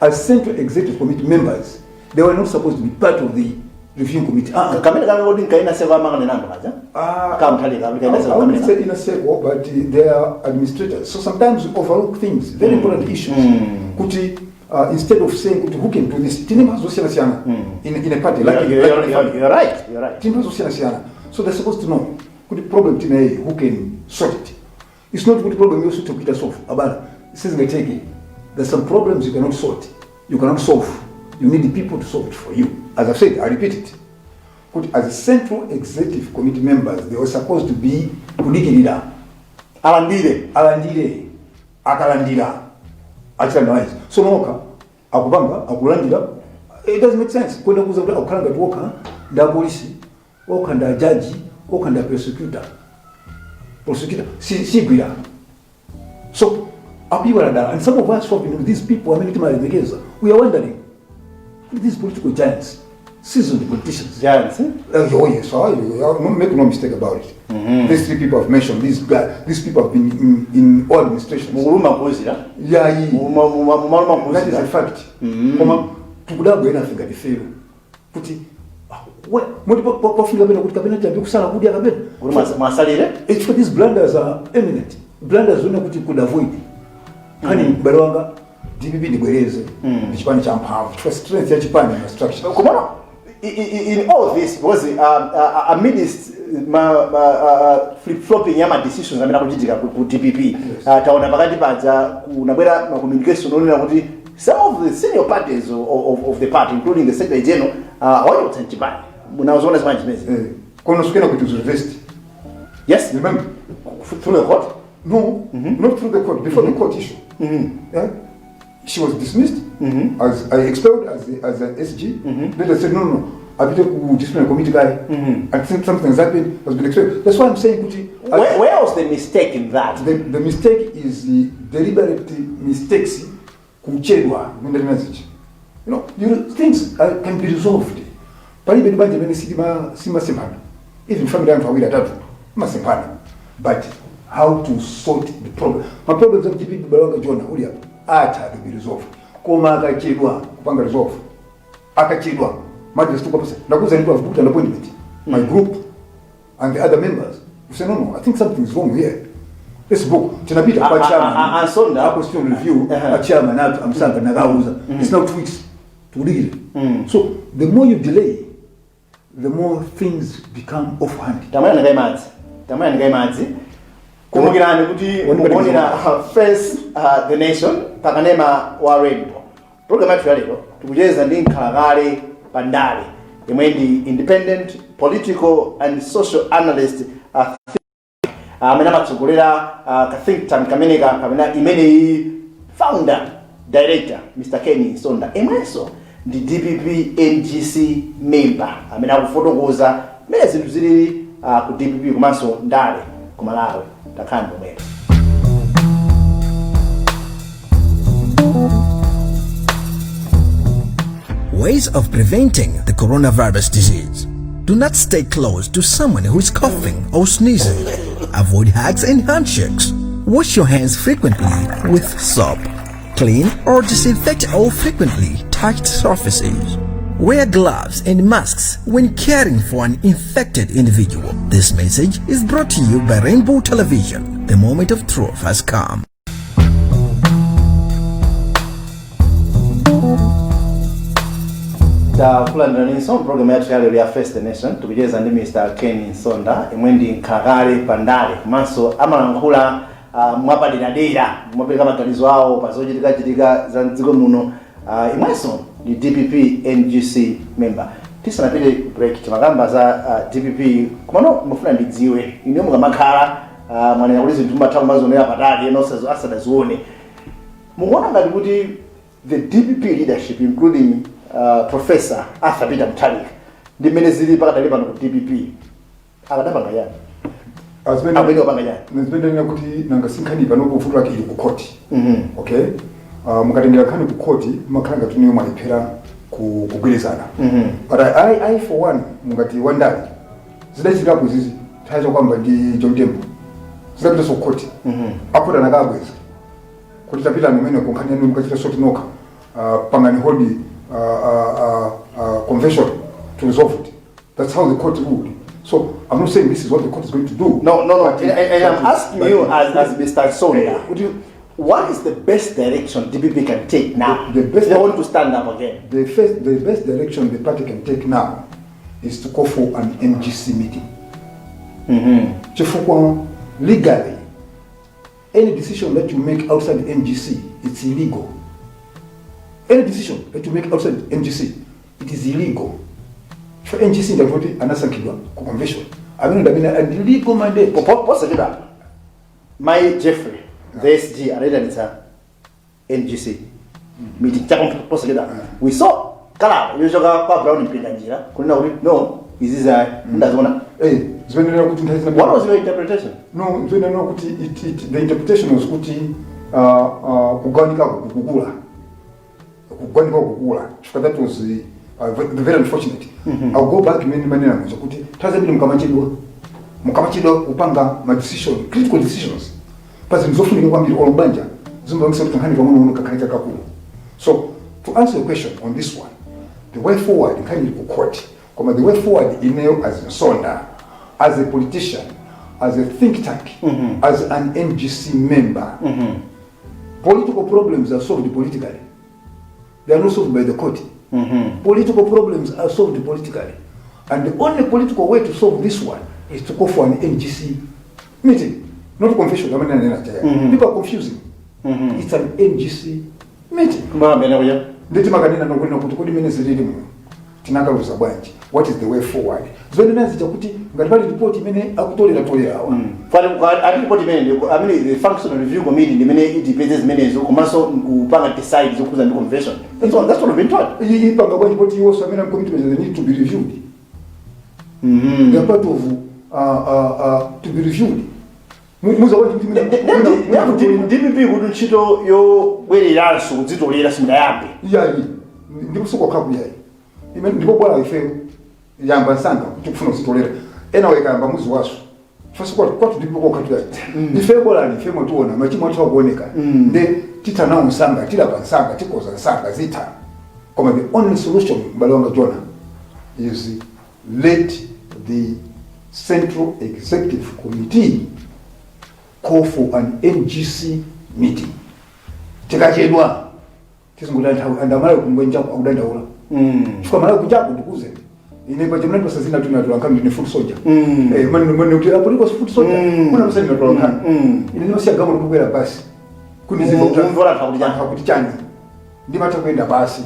S2: As central executive committee members, they were not supposed to be part of the reviewing committee.
S1: Kamene kanga kuti nkaina seko amanganenando kaja
S2: Ah,
S1: kamthalika kaina seko
S2: I wouldn't
S1: kamene
S2: say inner circle, but they are administrators. So sometimes we overlook things, very important issues. Kuti, instead of saying kuti who can do this, tine mphatso zosiyana-siyana in a party, like, like a family.
S1: You're right, you're right.
S2: Tine mphatso zosiyana-siyana. So they're supposed to know kuti problem tinayi, who can sort it. It's not kuti problem yonse kuita solve. Abana, sizingateke. There's some problems you cannot sort. You cannot solve. You need the people to solve it for you. As I've said, I repeat it. Kuti as central executive committee members, they were supposed to be kudikirira.
S1: Alandire.
S2: Alandire. Akalandira, achianalyze. So noka akupanga akulandira, it doesn't make sense kwenda kuza kuti akukhala ngati wokha nda polisi, okha nda jaji, okha nda prosecutor. Prosecutor si sigwira. So akuiwala dala, and some of us who have been with these people amene timalemekeza, we are wondering, these political giants Seasoned politicians.
S1: Giants, eh?
S2: Oh yes, no, make no mistake about it. These three people I've mentioned, these guys, these people have been in all administrations.
S1: Mukuluma kuuzira.
S2: Yeah,
S1: Mumaluma
S2: that is a
S1: kuuzira.
S2: fact. Koma tikudabwa ena afika tifero kuti ah, moti pafika pena kuti kapena tiyambe kusala kudya kapena
S1: Kuti mwasalire.
S2: It's for these blunders are eminent. Blunders zone kuti could avoid. Kani m'bale wanga, DPP, ndibwereze, ndi chipani cha mphamvu chifukwa strength ya chipani na structure.
S1: Komano in all this, because amidst ma flip flopping ya ma decisions amene akuchitika ku DPP, taona pakati paja kunabwera ma communication onena kuti some of the senior parties of the party, including the secretary general, awachotsa mchipani. Munazoona zimene zimezi?
S2: Eh, kono sikena kuti was reversed.
S1: Yes.
S2: Remember?
S1: Through the court.
S2: No, not through the court, before the court issue. Yeah? She was dismissed as I expelled as an SG. Later said, No. Apite ku disciplinary committee guy." And since something has happened, has been expelled. That's why I'm saying kuti
S1: Where was the mistake in that?
S2: The mistake is the deliberate mistakes, kuchedwa mwendalina zichi. Things can be resolved. Palibe banja imene simasemphana. Even family, anthu awiri, atatu masemphana, but how to sort the problem? Ma problems of DPP, balanga Jona uli apo, atha to be resolved, koma akachedwa kupanga resolve, akachedwa madness tukapasa. Ndakuza ndipo I've booked an appointment, my group and the other members. We say, No, I think something is wrong here. Let's book." Tinapita kwa chairman.
S1: Ansonda.
S2: A constitutional review. A chairman atu amsanga nakauza, it's now 2 weeks tukudikira. So the more you delay, the more things become offhand.
S1: Tamwana ndikayi madzi, tamwana ndikayi madzi. Kumbukirani kuti mukuonera Face the Nation pakanema wa Rainbow. Program yathu ya lero tikucheza ndi nkhalakale pandale yemwe ndi independent political and social analyst, amene amatsogolera ka think tank kameneka kapena imeneyi, founder director Mr Ken Nsonda, imwenso ndi DPP NGC member, amene akufotokoza mmene zinthu zilili ku DPP komanso ndale ku Malawi. Takhala pomwepo.
S3: Ways of preventing the coronavirus disease. Do not stay close to someone who is coughing or sneezing. Avoid hugs and handshakes. Wash your hands frequently with soap. Clean or disinfect all frequently touched surfaces. Wear gloves and masks when caring for an infected individual. This message is brought to you by Rainbow Television. The moment of truth has come.
S1: Takulandiraninso program yathu yalero ya Face the Nation. Tikucheza ndi Mr Ken Nsonda, imwe ndi nkhalakale pandale komanso amalankhula mwapaderadera, mwapereka maganizo awo pa zochitikachitika za mdziko muno, imwenso ndi DPP NGC member. Tisanapite break timakamba za DPP, komano mufuna ndidziwe ine, mukamakhala, mwanena kuti zinthu mumatha kumazionera patali ena asadazione, mukuona ngati kuti the DPP leadership, including Professor Arthur Peter Mutharika, ndi mmene zili pakadali pano ku DPP, akadapanga yani?
S2: Azimene
S1: Amene wapanga yani?
S2: Zimene ndinena kuti nanga sinkhani panopo vuto lake ili ku court. Okay, mukatengera nkhani ku court, mumakhala ngati niyo mwalephera kugwirizana. But I for one, mungati wandale, zidachitikapo zizi nthawi chakwamba ndi John Tembo, zidapita ku court. Akhoti anakabweza kuti tapita mumene ku nkhani yanu mukachita sort nokha, pangani hold convention to resolve it. That's how the court ruled. So I'm not saying this is what the court is going to do.
S1: No.
S2: But
S1: And I'm asking you as Mr. Nsonda, what is the best direction DPP can take now? They want to stand up again.
S2: The best direction the party can take now is to call for an NGC meeting. Chifukwa legally, any decision that you make outside the NGC, it's illegal. Any decision that you make outside the NGC, it is illegal. For NGC ndakuti anasankhidwa ku convention. Amene ndamene and legal mandate.
S1: Posachedwa Mai Jeffrey, the SG, anayitanitsa NGC meeting chaposachedwa. We saw kalata yochoka kwa Brown Mpinganjira kunena kuti no, izi za ndaziona.
S2: Eh, zimenera kuti nthawi zina
S1: What was your interpretation?
S2: No, zimenera kuti the interpretation was kuti kugawanika kukukula, kugawanika kukukula, chifukwa that was the, Very unfortunate. I'll go back imene manena muja kuti nthawi zambiri mukamachedwa kupanga ma decision, critical decisions pa zinthu zofunika kwambiri, olo banja, zimbangisa kuti nkhani pang'ono kakhale kakakulu. So to answer your question on this one, the way forward, nkhani ili ku court, koma the way forward, ineyo as Nsonda, as a politician, as a think tank, as an NGC member, political problems are solved politically. They are not solved by the court. Political problems are solved politically, and the only political way to solve this one is to call for an NGC meeting, not convention. I mean, people are confusing. It's an NGC meeting.
S1: Kumamene kuja.
S2: Nditi makanena nokunena kuti kodi mene zilili muno tinakaluza bwanji? What is the way forward? Zoyenera zija kuti ngati pali report imene akutolera tolera awa.
S1: Fali ati report imene I mean, the functional review committee ndimene itipeze zimenezo komanso kupanga decide zokhuza ndi convention. That's what we've been told.
S2: Iyi ipanga bwanji poti iwonso amene committee, they need to be reviewed? They are part of to be reviewed. Muza bwanji kuti
S1: DPP kuti ntchito yobwereranso kudzitolera sindayambe.
S2: Iyayi, ndipo sikokhaku yayi. Imene ndipo bwala ifeyo yamba nsanga kuti kufuna kuzitolera, ena wekayamba muzi waso fasi kwatu ndipo kokhatu yayi. Ife bwalani, ife mwationa machimo athu akuoneka, nde titha nawo nsanga, tilapa nsanga, tikoza nsanga, zitha. Koma the only solution, m'bale wanga Jona, is let the Central Executive Committee call for an NGC meeting. Tikachedwa tizingoda nthawi, andamalawi kungwenjako akudandaula, chifukwa malawi kunjako, ndikuze ine paja mnandi pasazina tunatola nkhani, ndine foot soldier. Eh, mani mani kuti apolitical foot soldier. Kuna msani natola nkhani. Ine ndimasiya gamo lokukwera basi kunizimva kuti
S1: Mumvera anthu akuti chani.
S2: Anthu akuti chani. Ndimatha kuyenda basi,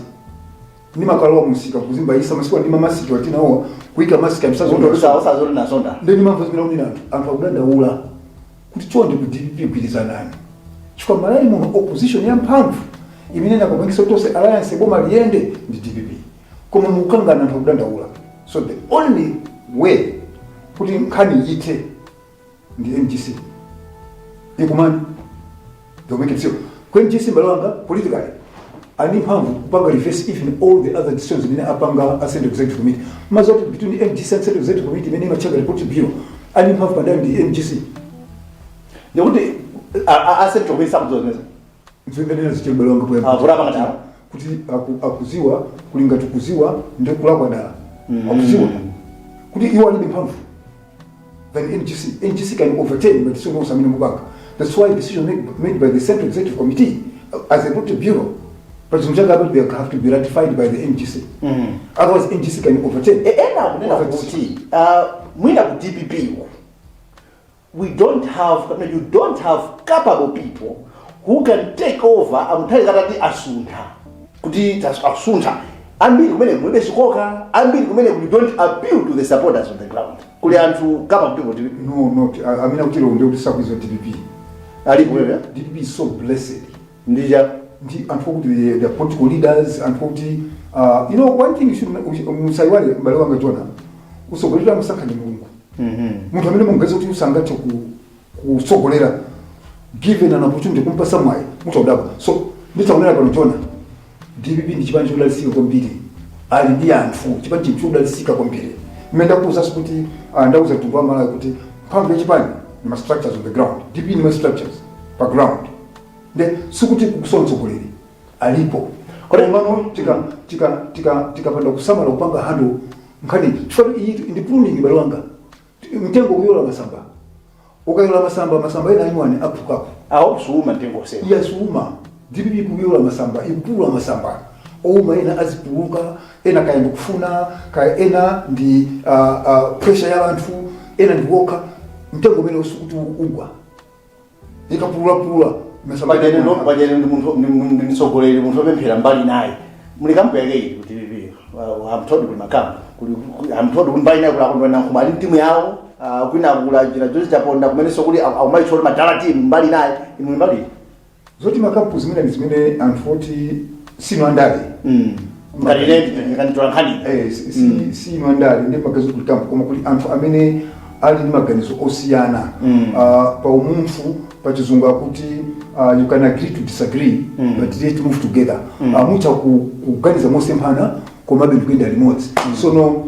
S2: ndimakalowa musika kuzimba isa masiku ndima masiki watinawo kuyika masiki amsazo.
S1: Usazoti nasonda.
S2: Ndi ndimamva zimene akunena anthu. Anthu akudandaula kuti chonde ku DPP gwirizanani, chifukwa Malawi muno opposition ya mphamvu imene inakapangisa kuti tonse alliance boma liyende ndi DPP, koma mukukangana, anthu akudandaula. So the only way kuti nkhani ithe ndi NGC ikumani. They'll make it zero ku NGC. Mbale wanga, politically ani mphamvu kupanga reverse even all the other decisions imene apanga a Central Executive Committee. Mazoti between NGC and Central Executive Committee imene imachanga report bureau, ani mphamvu pandani ndi NGC.
S1: Ndikuti a Central Committee sakudziwa zimenezo?
S2: Nzimene zichero, mbale wanga, poyamba.
S1: Ah, kulapa ngatalo.
S2: Kuti akuziwa kulinga tikuziwa ndi kulakwa dala. Akuziwa kuti iwo alibe mphamvu than NGC. NGC can overturn but decision onse amene mupanga. That's why decision made by the Central Executive Committee as a Politburo bureau, but zinthu chake, they have to be ratified by the NGC. Otherwise NGC can overturn.
S1: Ena akunena kuti mwina ku DPP uku we don't have, no, you don't have capable people who can take over. Amuthawi katati asuntha kuti asuntha ambiri kumene mulibe chikoka, ambiri kumene you don't appeal to the supporters on the ground. Kuli anthu capable people DPP?
S2: No, amene akutero ndi kuti sakuiza DPP.
S1: Alipo wewe.
S2: DPP is so blessed.
S1: Ndija.
S2: Ndi anthu okuti the political leaders, anthu okuti you know one thing you should musaiwale, m'bale wanga Jona, usogolera musankha ndi Mulungu. Munthu amene mungaze kuti usangathe kutsogolera, given an opportunity kumpasa mwayi, mutaudabwa. So nditaonera pano, Jona, DPP ndi chipani chodalitsika kwambiri, ali ndi anthu, chipani chinthu chodalitsika kwambiri. Mmene ndakuwuzanso kuti ndauza mtundu wa Malawi kuti mphamvu ya chipani ni ma structures on the ground. DPP ni ma structures pa ground, nde sikuti kukusowa mtsogoleri, alipo. Komano tikapanda kusamala kupanga handle nkhani, chifukwa iyi ndi pruning, bale wanga, mtengo kuyola masamba. Ukayola masamba, masamba ena anyuwani aphukapo.
S1: Awo suuma mtengo osema.
S2: Iya, suuma. DPP kuyola masamba, ikupulula masamba ouma, ena azipuluka, ena kaya ndikufuna, kaya ena ndi pressure ya anthu, ena ndi wokha. Mtengo umene usikuti ugwa ikapululapulula masamba.
S1: Pajene ndi munthu, ndi mtsogoleri, munthu wopemphera mbali naye. Muli camp yake iti ku DPP? I'm told kuli ma camp, kuli I'm told kuli mbali naye kuli akondwa nankhumwa ali timu yawo, kwina kula china George Chaponda, kumenenso kuli akumaitcha kuti madala team mbali naye. Inu mbali?
S2: Zoti ma camp zimene ndi zimene anthu oti sino andale.
S1: Ngati ine nganditola nkhani.
S2: Eh, si ino andale ndi maganizo kuli camp, koma kuli anthu amene ali ndi maganizo osiyana. Pa umunthu, pa Chizungu akuti you can agree to disagree, but let move together. Mutha kuganiza mosemphana. Komabe ndikuyenda limodzi. Sono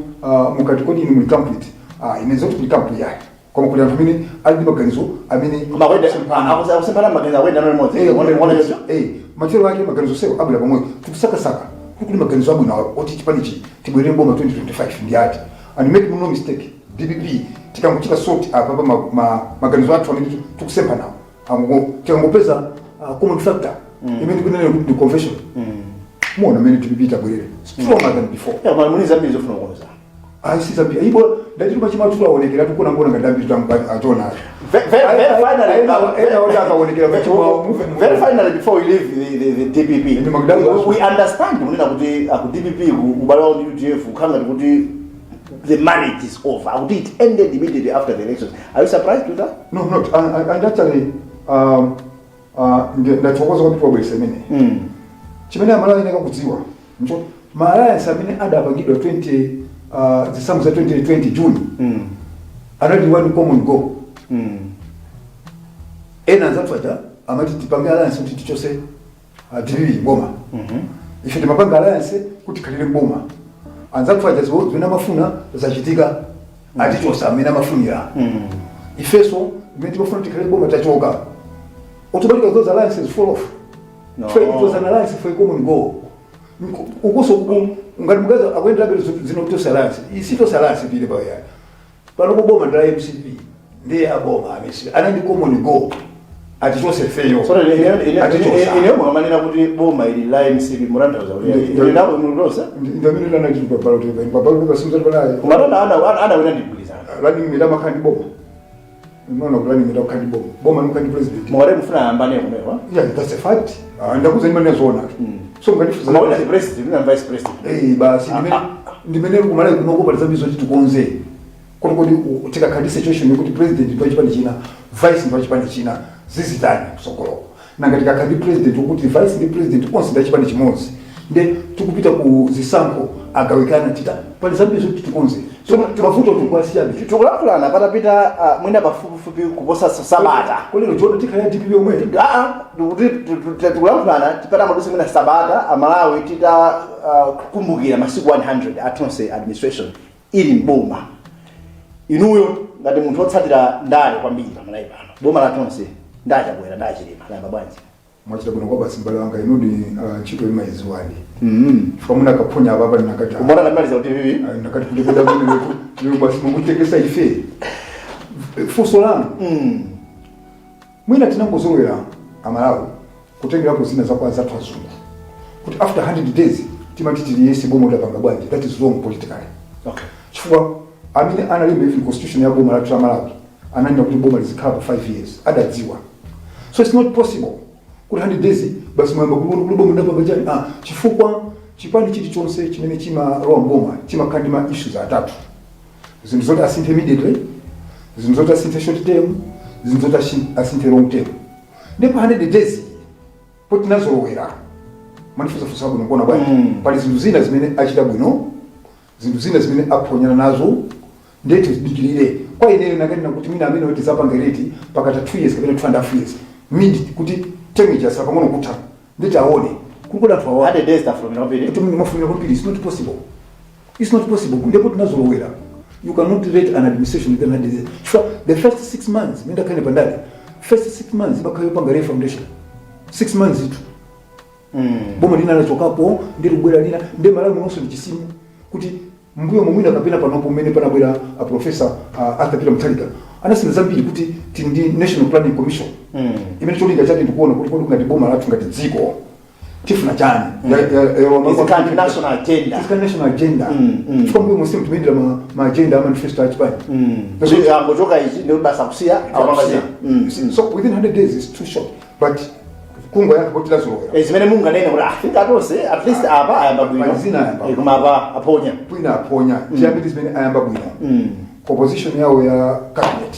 S2: mukati kodi inu muli camp iti? Ah, ine zoti kuli camp yayi, koma kuli anthu amene ali ndi maganizo amene
S1: Koma kwenda akusemphana maganizo, akwenda nalo limodzi. Ngona choncho.
S2: Matero ake maganizo sewo abwera pamwe. Tikusakasaka kuti kuli maganizo abwino awa oti chipanichi tibwerere mboma 2025 ndi ati. And make no mistake, DPP tikangochita sort apa pa maganizo athu amene tikusempha nawo, tikangopeza common factor imene tikunena kuti ndi convention, muona amene DPP itabwerere stronger than before.
S1: Yeah, koma muli zambiri zofuna kukonza.
S2: Ayi, si zambiri ipo. Ndachiti machimo athu aonekera, tikuna ngona ngati ambiri atona.
S1: Very finally,
S2: Ena oti akaonekera machimo awo.
S1: Very finally, before we leave the DPP,
S2: Ndi Magdalena.
S1: we understand kunena kuti aku DPP ubale wawo ndi UDF ukhala ngati kuti the marriage is over, akuti it ended immediately after the elections. Are you surprised with that?
S2: No, not. And actually, ndathokoza kwambiri wabweresa imene. Chimene Amalawi ayenera kudziwa ncho ma alliance amene adapangidwa 20 zisankho za 2020 June anali one common goal. Ena anzathu aja amati tipange alliance kuti tichose DPP boma. Ife timapanga alliance kuti tikhalire mboma. Anzathu aja zimene amafuna zachitika, atichosa amene amafunira. Ifeso imene timafuna tikhalire boma tachoka. Automatically those alliances fall off.
S1: No.
S2: So it was an alliance for a common goal. Ukuso ngati mugaza akuyenderabe zino Tonse Alliance, isi Tonse Alliance pile pa ya pano kuboma ndala MCP, ndiye aboma a MCP ana ndi common goal, atichose feyo.
S1: So
S2: Atichosa.
S1: ine mukamanena kuti boma ili la MCP, mutanthauza kuti
S2: Ndi-
S1: ili napo mulonse?
S2: Ndamene lanati pa ballot paper, pa ballot paper simuzati palayi.
S1: Kumatana ana wina ndigwirizana.
S2: Running mate amakhala ndi boma. Unaona kuti running mate akukhala ndi boma, boma likukhala ndi president.
S1: Mukati mufuna ayambane kumeko?
S2: Yeah, that's a fact. Ah, ndakuza imene zoona. So mukatifuza
S1: Koma wina ndi president, wina ndi vice president.
S2: Eh, basi, ndimene kumalawi kunoko pali zambiri zoti tikonze. Kuti tikakhala ndi situation yokuti president ndi wachipani china, vice ndi wachipani china, zizitani kusogoloko? Nanga tikakhala ndi president wokuti vice ndi president onse ndi achipani chimodzi, nde tikupita ku zisankho agawikana, tita? Pali zambiri zoti tikonze. So mavuto tikuwasiyabe.
S1: Tikulankhulana patapita mwina pafupifupi kuposa sabata.
S2: Kolero jona tikhala ya DPP yomwe.
S1: Aa, ndikuti tikulankhulana tipata madusi mwina sabata, Amalawi tita kukumbukira masiku 100 a Tonse administration ili mboma. Inuyo ngati munthu wotsatira ndale kwambiri pamalawi pano, boma la Tonse, ndachabwera ndachilima, layamba bwanji?
S2: Mwachita bwino kwa basi, mbale wanga. Inudi ntchito imayiziwadi. Chifukwa muna akaphonya apapa ndinakati
S1: Kumona ndamaliza kuti vivi.
S2: Nakati kuti kuda mwene lero basi mungutekesa ife funso lanu. Mwina tinangozolowera Amalawi kutengerapo zina za kwa azathu azungu, kuti after 100 days timati tiliyese boma lidapanga bwanji. That is wrong politically. Chifukwa amene analemba even constitution ya boma lathu la Malawi ananena kuti boma lizikhala pa 5 years, adadziwa. So it's not possible kuti 100 days basi mwayamba kuona kuti boma lidapanga chani. Ah, chifukwa chipani chilichonse chimene chimalowa mboma chimakhala ndi ma issues atatu: zinthu zoti asinthe immediately, zinthu zoti asinthe short term, zinthu zoti asinthe long term. Ndipo 100 days poti tinazolowera, manifusafusa bwino kuona bwanji. Pali zinthu zina zimene achita bwino, zinthu zina zimene aphonyana nazo, ndiye tidikirire. Kwa ineyo nakanena kuti mwina amene kuti zapanga rate pakata 2 years kapena 2 and a half years mid, kuti term ija pang'ono kutha, nditi aone kuli anthu awa.
S1: 100 days tafulumira kwambiri.
S2: Kuti mwafunira kwambiri. It's not possible, it's not possible. Ndipo tinazolowera, you cannot rate an administration within 100 days. Chifukwa the first 6 months mene ndakhale pandale, first 6 months imakhala yopanga refoundation. 6 months itu boma lina lachokapo ndi kubwera lina, ndi Malawi munonso ndi chisimu kuti mbuyo momwina kapena panopo mmene panabwera a Professor Arthur Peter Mutharika, anasintha zambiri kuti tili ndi National Planning Commission imene cholinga chake ndikuona kuti kodi ngati boma lathu, ngati dziko, tifuna chani.
S1: Izikhala ndi national agenda.
S2: Izikhala national agenda. Chifukwa mbuyo monse timayendera ma agenda a manifesto achipani.
S1: Kuti angochoka ichi ndi basa kusiya akupanga zina.
S2: So within 100 days is too short, but kungwa yake kuti lazolowera.
S1: Zimene munganene kuti I think atonse at least apa ayamba bwino.
S2: Pali zina ayamba.
S1: Koma apa aponya.
S2: Kwina aponya. Tiyambe ndi zimene ayamba bwino. Composition yawo ya cabinet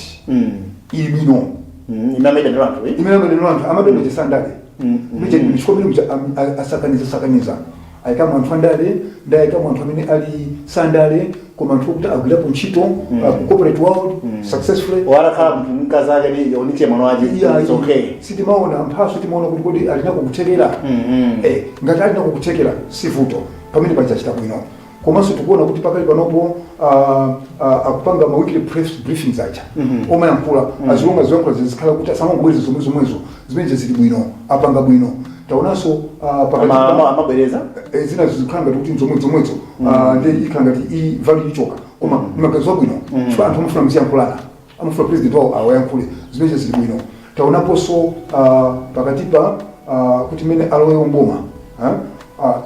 S2: ili bwino.
S1: Imene amayitanira anthu, eh?
S2: Imene amadanira anthu, amadondechesa andale chifukwa mene muja asakaniza sakaniza, ayikamo anthu andale ndi ayikamo anthu amene ali sandale, koma anthu okuti agwirapo ntchito ku corporate world successfully.
S1: Warakhala munthu mkazi ake ndi oniche mwana wache.
S2: Yeah,
S1: It's okay.
S2: Sitimaona mphaso, timaona kuti kodi alinako kuthekera. Ngati alinako kuthekera sivuto. Pamene pachachita bwino. Komanso tikuona kuti pakali panopo akupanga ma weekly press briefings aja omayankhula, azilonga ziyankhula zizikhala kuti asamangobwereza zomwe zomwezo. Zimene zili bwino, apanga bwino. Taonanso pakati
S1: Amabwereza.
S2: Zina zikhala ngati kuti zomwe zomwezo, ndi ikhala ngati i value ichoka, koma ni maganizo abwino, chifukwa anthu amafuna mziyankhulana, amafuna president wawo awayankhule. Zimene zili bwino. Taonaponso pakatipa kuti mmene alowewo mboma,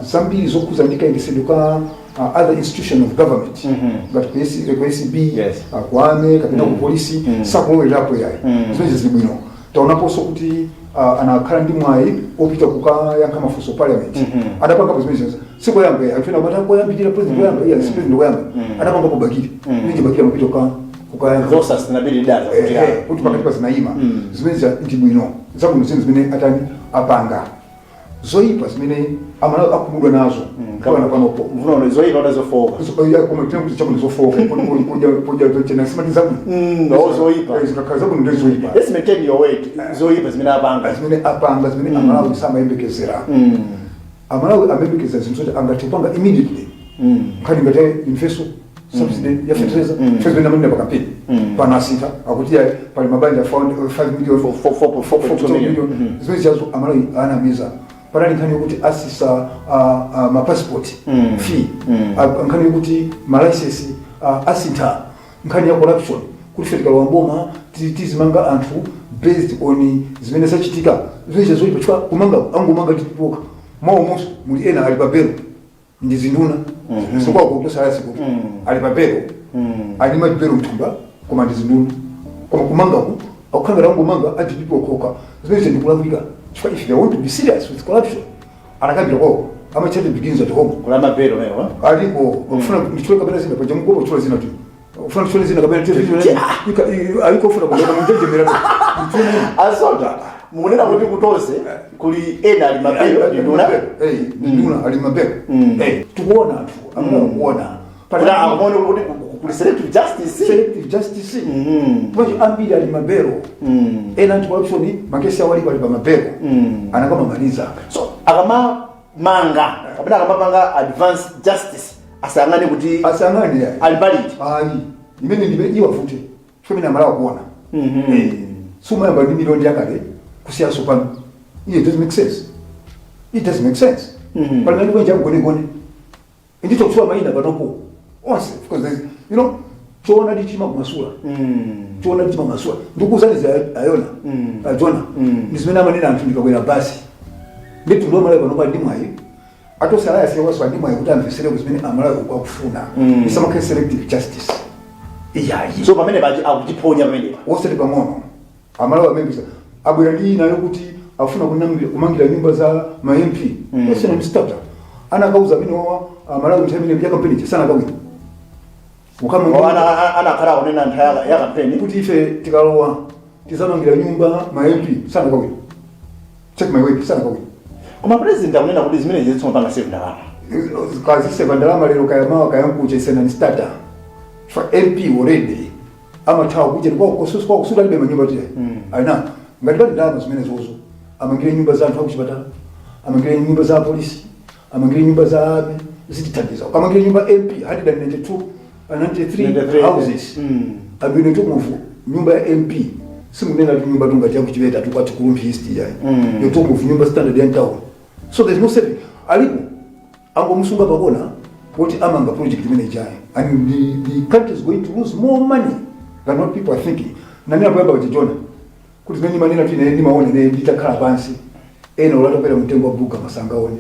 S2: zambiri zokhuza ndi kayendesedwe ka other institution of government, ngati ku ACB, ku army kapena ku polisi, sakulowerapo yayi. Zimene zili bwino. Taonaponso kuti anakhala ndi mwayi opita kukayankha mafunso parliament. Adapangapo zimene zinazo sikoyamba yayi. Anthu ena amati koyambirira president koyamba, iya, si president koyamba. Adapangapo Bakili, ninje Bakili amapita kukayankha.
S1: Zo sustainability data kuti
S2: Kuti pakati pa zinayima. Zimene ndi bwino, zabwino zinthu zimene atani, apanga. Zoyipa zimene Amalawi akhumudwa nazo mpaka panopo,
S1: Mvuno zoyipa kuti zofoka.
S2: Koma tine kuti chabwino zofoka podya chena simati zabwino.
S1: No, zoyipa.
S2: Zikakhala zabwino ndi zoyipa.
S1: Let's maintain your weight. Zoyipa zimene apanga.
S2: Zimene apanga, zimene Amalawi samayembekezera. Amalawi amayembekezera zinthu zoti angathe kupanga immediately. Nkhani ngati universal subsidy ya fertilizer, zimene amanena pa campaign, pano asintha, akuti ya pali mabanja 5 million.
S1: 4.2 million.
S2: Million. Zimene ziyazo Amalawi anamiza. Panali nkhani yokuti asisa mapassport fee, nkhani yokuti malicense asintha, nkhani ya corruption, kuti ife tikalowa mboma tizimanga anthu based on zimene zachitika. Zimene zoyipa, chifukwa kumanga angomanga titipoka mwawomonso muli ena ali pabelo ndi zinduna, sikwakutosalasi kuti ali pabelo, ali mabelo mthumba, koma ndi zinduna, koma kumangaku akukhala angomanga atipipokoka. Zimene ndikulakwika, chifukwa if they want to be serious with corruption, anakambira kwawo, ama charity begins at home.
S1: Kula mabelo mewa.
S2: Aliko ufuna ndichule kapena zina paja mkopo kuchula zina tu, ufuna ndichule zina kapena aliko ufuna kuona mjenjemera.
S1: Asonda mukunena kuti kutonse kuli ena ali mabelo ndi nduna.
S2: Nduna ali mabelo. Tikuona anthu amene akuona.
S1: Kuti akuona kuti kuli selective justice.
S2: Selective justice. Manje ambiri ali mabelo, ena anti corruption makesi awo alipo, ali pa mabelo, anakamamaliza.
S1: So akamamanga kapena akamapanga advance justice, asayang'ane kuti
S2: Asang'ane yayi.
S1: Ali valid.
S2: Ayi, imene ndibe iwavute, chifukwa imene Amalawi kuona. Sumayamba ndi miliyoni yakale kusiyaso pano. It doesn't make sense, it doesn't make sense. Pali nani kwenja mgonegone ndito kuchula mayina panopo onse, because there's choona ndi kumasula, choona ndi kumasula. Ndikuuzani ayona ajona, ndi zimene amanena anthu ndikakwera basi. Nditu ndo Amalawi panopo ndi mwayi, atosala yasiwaso ndi mwayi kuti amvesere zimene Amalawi akufuna. Isamakhale selective justice iyayi.
S1: So pamene paji akuchiphonya pamenepa.
S2: Wosati pang'ono. Amalawi amembisa abwera ndi ina yokuti afuna kumangira nyumba za ma MP. Ese na mstata anakauza amene wawa Amalawi nthawi imene ya kampeni sanakawina.
S1: Anakhala akunena nthawi ya kampeni
S2: kuti ife tikalowa tizamangira nyumba ma MP, sanakawina. Check my word, sanakawina.
S1: Koma president akunena kuti zimene zitsomapanga save ndalama.
S2: Kaziseva ndalama lero, kaya mawa, kaya nkucha, isena ni starter for MP already amathawa kuja kwa kusuta alibe manyumba tiye alina. Ngati pali ndalama zimene zozo, amangire nyumba za anthu akuchipatala, amangire nyumba za polisi, amangire nyumba za army, zitithandiza. Amangire nyumba MP 192, 93
S1: 93
S2: houses. Amene tomuvu nyumba ya MP, simunena tu nyumba tungati yakuchipeta tukwati kulumbi East yayi. You're talking of nyumba standard ya town, so there's no saving. Alipo angomusunga pakona kuti amanga project imene ijayi, and the country is going to lose more money than what people are thinking. Nanena poyamba kuti jona kuti zimene ndimanena kuti ine ndimaone ine nditakhala pansi, ena ulatopera mtengo wa buga masangaone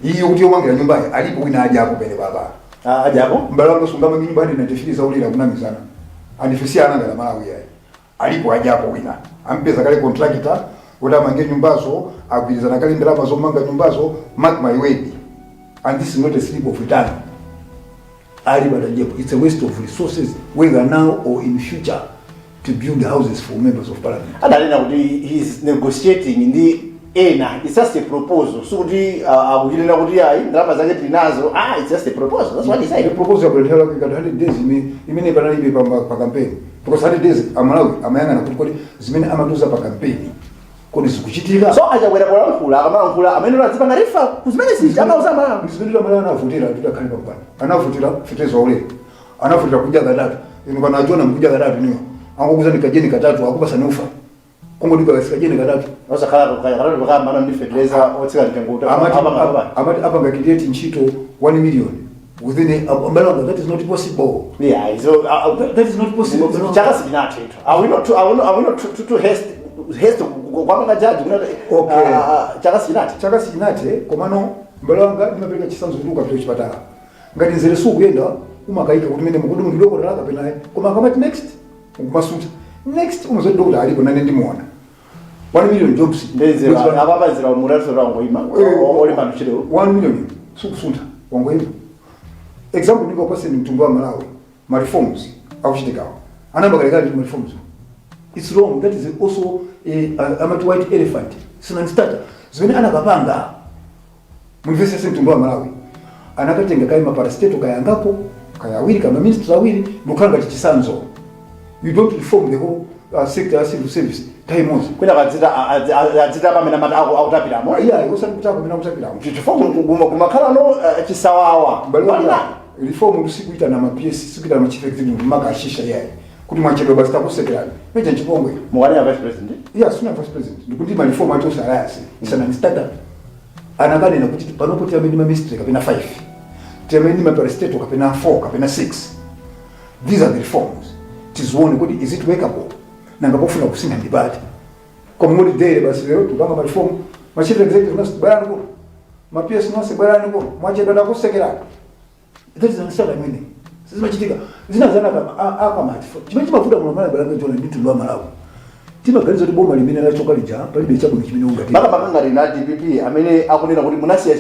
S2: iyo kuti yomangira nyumbayi alipo wina adyapo pene papa.
S1: Ah, adyapo.
S2: Mbale wanga, sungamange nyumba ati 93 zaulira kunamizana andifisi ananga la Malawi yayi. Alipo adyapo wina, ampeza kale contractor kuti amange nyumbazo, agwirizana kale ndalama zomanga nyumbazo. Mark my word, and this is not a slip of a tongue, ali batajepo. It's a waste of resources, whether now or in future, to build houses for members of parliament.
S1: Adanena kuti he's negotiating ndi ena, it's just a proposal, sikuti akuchinena kuti ayi, ndalama zake tili nazo. Ah, it's just a proposal, that's what he
S2: The
S1: said.
S2: proposal yakuletera like 100 days imene panalibe pa campaign, because 100 days Amalawi amayang'ana kuti kodi zimene amatuza pa campaign Kodi zikuchitika?
S1: So achakwera polankhula, akamalankhula amene adzipanga refer kuzimene zija amauza Malawi.
S2: Zimene Amalawi anavotera kuti akhale pampando, anavotera fetereza waulere, anavotera kudya katatu. Inu kana ajona mkudya katatu, niyo angokuza nikajeni katatu, akupasa nufa kongoti kasikajeni katatu.
S1: Osakhala katatu pakamba ndi fetereza otsika mtengo.
S2: Amati
S1: apanga
S2: amati apanga create ntchito 1 million within a Malanga. That is not possible.
S1: Yeah, so
S2: That is not possible.
S1: Chaka sichinathe. Are we not too haste kwapanga jaji kuna?
S2: Okay.
S1: Chaka sichinathe.
S2: Chaka sichinathe, komano mbale wanga, ndimapereka chitsanzo kuti ukapita kuchipatala, ngati nzere sukuyenda, umakayika kuti mene mukuti munthu dokotala kapena ayi. Koma akamati "next", ukumasuta "next", umazoti dokotala alipo, nane ndimuona. 1 million jobs.
S1: Ndenzera apapa nzira muratu rangoima olimba mchiro.
S2: 1 million sukusuntha, wangoima. Example ndingapaseni, mtundu wa Malawi, ma reforms akuchitikawo anamba kalekale. Ma reforms, it's wrong. That is also amati white elephant, sinanstata zimene anakapanga. Mumvesese, mtundu wa Malawi, anakatenga kai maparastatal kayangapo kaya awiri, kama minister awiri, ndikukhala ngati chisanzo. You don't reform the whole sector ya civil service nthawi imodzi.
S1: Kwina kadzita adzita pamene amati akutapiramo.
S2: Iya, osati kutapa kumene akutapiramo.
S1: Chifukwa kumakhala no chisawawa.
S2: Mbali wanga, reform sikuita na ma PS, sikuita na ma chief executive makashisha yayi kuti mwachedwa basi takusekerani, peja nchipongwe.
S1: Mukanena vice president?
S2: Iya, suna vice president, ndikuti ma reform acho alliance isana ni startup. Anakanena kuti panopo tiyambe ndi ma ministry kapena 5, tiyambe ndi ma parastatal kapena 4 kapena 6. These are the reforms, tizione kuti is it workable, nanga pofuna kusintha ndipati. Koma ngoti dere basi lero tupanga ma reform, ma chief executive nonse bwerani kuno, ma PS nonse bwerani kuno, mwachedwa takusekerani, that is anasaka imene sizimachitika. Zina zana akamati chimene chimavuta muno Malawi balanga chona ndi mtundu wa Malawi, timaganiza kuti boma limene lachoka lija palibe chabwino chimene ungati.
S1: Makamaka ngati na DPP amene akunena kuti munasiya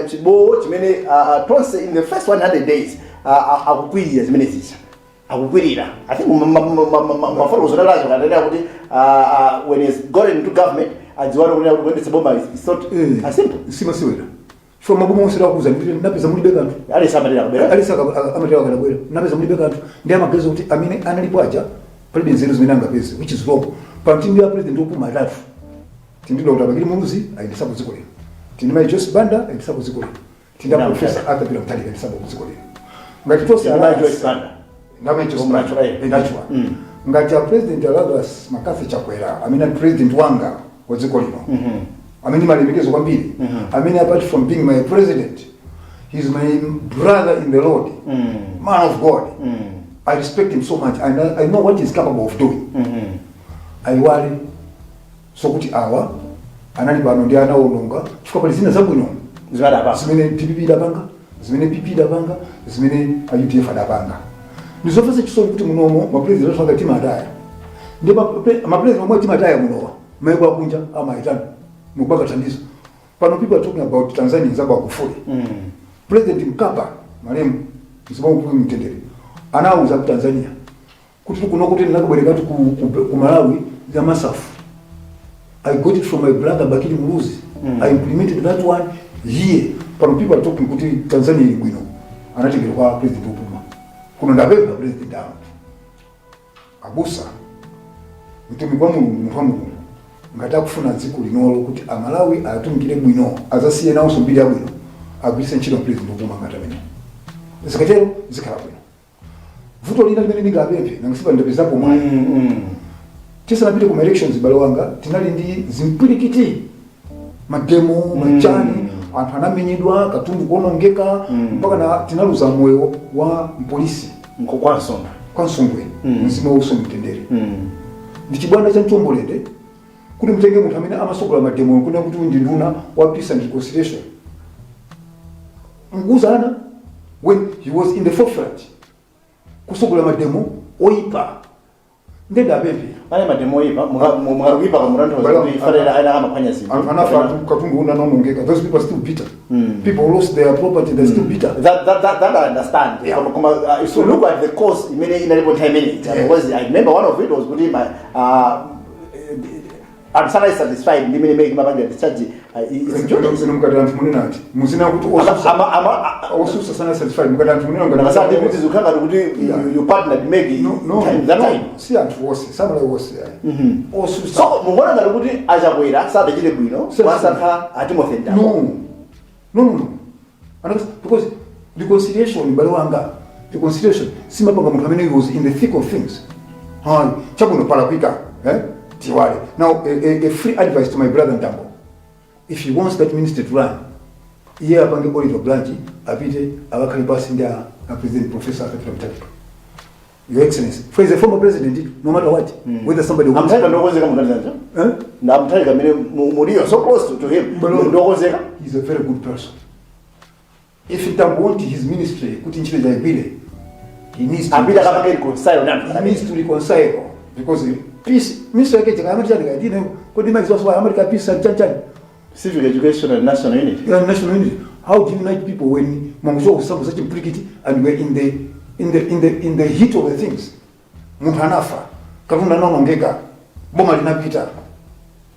S1: chibowo chimene tonse in the first 100 days akukwirira zimene zija akukwirira. I think mafotokozo lazo kanena kuti when he's got into government, adziwana kunena kuti kuyendetsa boma is not as simple.
S2: Simasiwera chifukwa maboma onse takuza ndikuti napeza mulibe kanthu.
S1: Alisi amatera kubera.
S2: Alisi amatera akadabwera napeza mulibe kanthu, ndi amaganiza kuti amene analipo aja palibe nzeru zimene angapeze, which is wrong. Pa mtindi ya president wopuma atatu, tindi Dr. Bakili Muluzi ayendesapo dziko lino, tindi Mai Joyce Banda ayendesapo dziko lino, tindi
S1: Na
S2: Professor Arthur Peter Mutharika ayendesapo dziko lino. Ngati tonse
S1: Tindi Mai Joyce Banda.
S2: Ndamai Joyce
S1: Omwe
S2: Banda.
S1: natural.
S2: Natural. Ngati a President Lazarus McCarthy Chakwera amene ali president wanga wa dziko lino, amene malemekeza kwambiri, amene apart from being my president, he's my brother in the Lord, man of God, I respect him so much and I know what he's capable of doing. Ayiwale sokuti awa anali pano ndi anawononga, chifukwa pali zina zabwino
S1: zimene apa
S2: zimene DPP idapanga, zimene PP idapanga, zimene a UDF adapanga. Ndizomvetsa chisoni kuti munomo mapresident athu anga timataya, ndi mapresident omwe timataya munowa, maiko akunja amayitana mukupanga thandizo. Pano people are talking about Tanzania za Magufuli. President Mkapa malemu, mzimamu mtendere, anawuza ku Tanzania kuti kuno kuti ndinakabwerekatu ku Malawi za MASAF. I got it from my brother Bakili Muluzi. I implemented that one here. Pano people are talking kuti Tanzania ili bwino. Anatengera kwa President Obama. Kuno ndapempha President anu. Abusa. Mtumiki wa Mulungu, munthu wa Mulungu. Ngati akufuna dziko linolo kuti Amalawi atumikire bwino, azasiye nawonso mbiri yabwino, agwiritse ntchito President Obama ngati amene. Zikatero zikhala bwino. Vuto lina limene ndingapemphe, nangasipa ndapezapo mwayi, tisanapite ku elections, bale wanga, tinali ndi zimpwirikiti, mademo, machani, anthu anamenyedwa, katundu kuonongeka, mpaka na tinaluza moyo wa mpolisi.
S1: Kwa Nsonda.
S2: Kwa Nsungwe. Mzimu wauso mtendere. Ndi chibwana cha mchombolende kuti mutenge munthu amene amasogola mademo kuna kuti uyu ndi nduna wa peace and reconciliation, mkuuzana, when he was in the forefront kusogola mademo oipa. Ndendapemphe.
S1: Pane mademo oipa, mukakuipa kamutanthauza kuti fanira aina amaphwanya zinthu.
S2: Anthu anafa, katundu una anaonongeka. Those people are still bitter. People who lost their property, they're still bitter.
S1: That I understand. Koma, if you look at the cause imene inalipo nthawi imeneyi, because I remember one of it was kuti Anthu sanali satisfied ndi imene MEC imapangira discharge its duties.
S2: Inu mukati anthu munena ati muzina kuti osusa osusa sana satisfied, mukati anthu munena ngati
S1: Nakasati kuti zikukhala ngati kuti you partnered MEC
S2: No,
S1: time that
S2: no,
S1: time.
S2: Si anthu onse, samalawi onse ayi, osusa.
S1: So mukuona ngati kuti aChakwera sadachite bwino wasankha a Timothy Mtambo?
S2: No. Because reconciliation, m'bale wanga, reconciliation simapanga munthu amene was in the thick of things. Hayi, chabwino, palakwika, eh? Tiwale. Now a free advice to my brother Mtambo: if he wants that ministry to run, iye apange olive branch, apite akakhale pasi ndi a President Professor Arthur Mutharika. "Your Excellency," for he's a former president, no matter what, whether somebody wants
S1: A Mutharika ndokonzeka mukanizanja?
S2: Eh?
S1: A Mutharika amene muliyo so close to him, ndokonzeka?
S2: He's a very good person. If Mtambo want his ministry kuti ntchito chayigwire, he needs to
S1: Apite akapange reconcile ndi anthu.
S2: He needs to reconcile, because peace ministry yake chaka chani kaitine kodi maziwa amati ka peace and chani.
S1: Civic education and national unity.
S2: Yeah, national unity. How do you unite people when mwanguzo kusabu such implicit and we're in the heat of the things? Munthu anafa, katundu anaonongeka, boma linapita.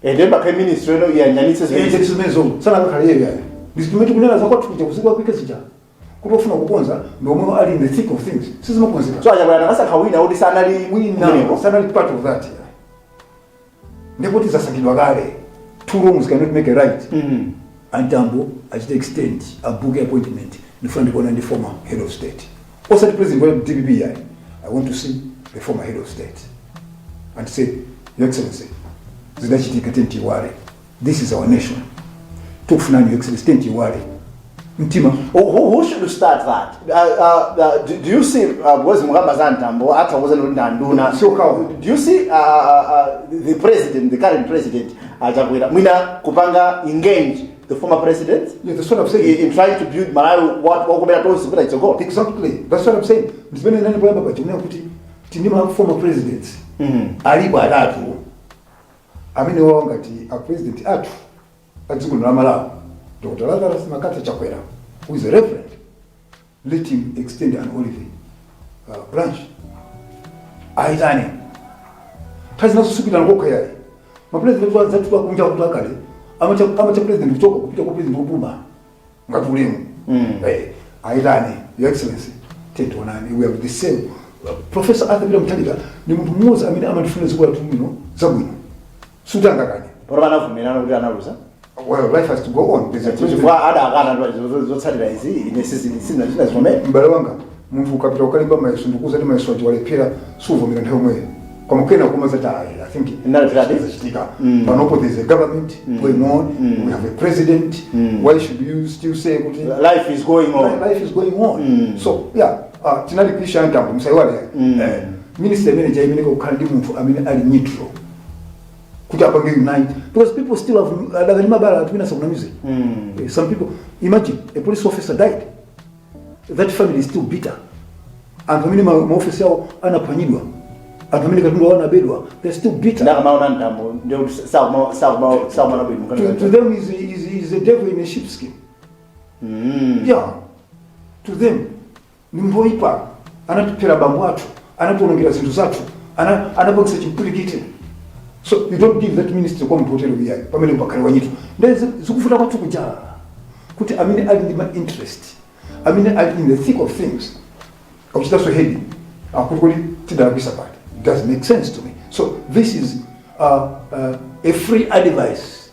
S1: Ende bakhe ministry eno iyanyanitse zimene.
S2: Zimenezo sana kakhale yeyo yayo ndizimene tikunena zakwathu kuja kusikwa kwike zija kuti ofuna kukonza ndi omwe ali in the thick of things, sizimakonzeka.
S1: So aChakwera anakasankha wina kuti sanali
S2: Wina
S1: kumeneko.
S2: Sanali part of that, yeah. Ndipo tizasankhidwa kale, two wrongs cannot make a right. A Mtambo achite extend a book appointment: ndifuna ndikuona ndi former head of state, osati president wa DPP yayi. I want to see the former head of state and say, "Your Excellency, zidachitika, tentiwale. This is our nation. Tikufunani, Your Excellency, tentiwale mtima."
S1: Who should start that? Do you see, because mukamba za Mtambo atha kuuza kuti ndanduna.
S2: Sio.
S1: Do you see the president, the current president, aChakwera, mwina kupanga engage the former president
S2: Yeah, that's what I'm saying.
S1: in trying to build Malawi what wakumera tonse kuti itsogolo?
S2: Exactly, that's what I'm saying. Ndizimene nani poyamba pachikunena kuti tindi ma former presidents alipo atatu amene wawo ngati a president athu a dziko lino la Malawi, Dr Lazarus McCarthy Chakwera, who is a reverend, let him extend an olive branch, aitane. Nthawi zinaso sikutana kokha yayi, mapresident anzathu akunja kuti akale amacha president kuchoka kupita kwa president wopuma ngati ulemu. Aitane, "Your Excellency, tentionani, we have the same." Professor Arthur Peter Mutharika ni munthu mmodzi amene amatifunira dziko lathu bwino, zabwino, sutangakane.
S1: Pano panavomerana kuti analuza.
S2: Well, life has to go on. There's a president.
S1: Chifukwa adakana zotsatira izi, ine sinazivomera.
S2: M'bale wanga, munthu ukapita ukalemba mayeso ndikuuza ndi mayeso aja walephera, suvomera nthawi yomweyo, koma kena koma zati, "Ayi, I think
S1: Ndalephera.
S2: zachitika." Panopo there's a government going on, we have a president. Why should you still say kuti
S1: Life is going on.
S2: Life is going on. So yeah, tinali kuisha Mtambo, msaiwale. Minister amene chaimeneka kukhala ndi munthu amene ali neutral kuti apange unite, because people still have adakali mabala atumina sakuna music. Some people, imagine a police officer died, that family is still bitter. Anthu amene maofisi awo anaphwanyidwa, anthu amene katundu awo anabedwa, they're still bitter.
S1: Ndakamaona Mtambo ndikuti sakumana bwino.
S2: To them is a devil in a sheepskin. Yeah, to them ni munthu woyipa, anatiphera bambo athu, anatiwonongera zinthu zathu, anapangisa chimpwirikiti. So you don't give that ministry kwa munthu wotero iyayi, pamene pakhale wanyito. Nde zikuvuta kwathu kuja kuti amene ali ndi ma interest, amene ali in the thick of things, akuchitanso head akuti kuti tidalakwisa pati. It doesn't make sense to me. So this is a free advice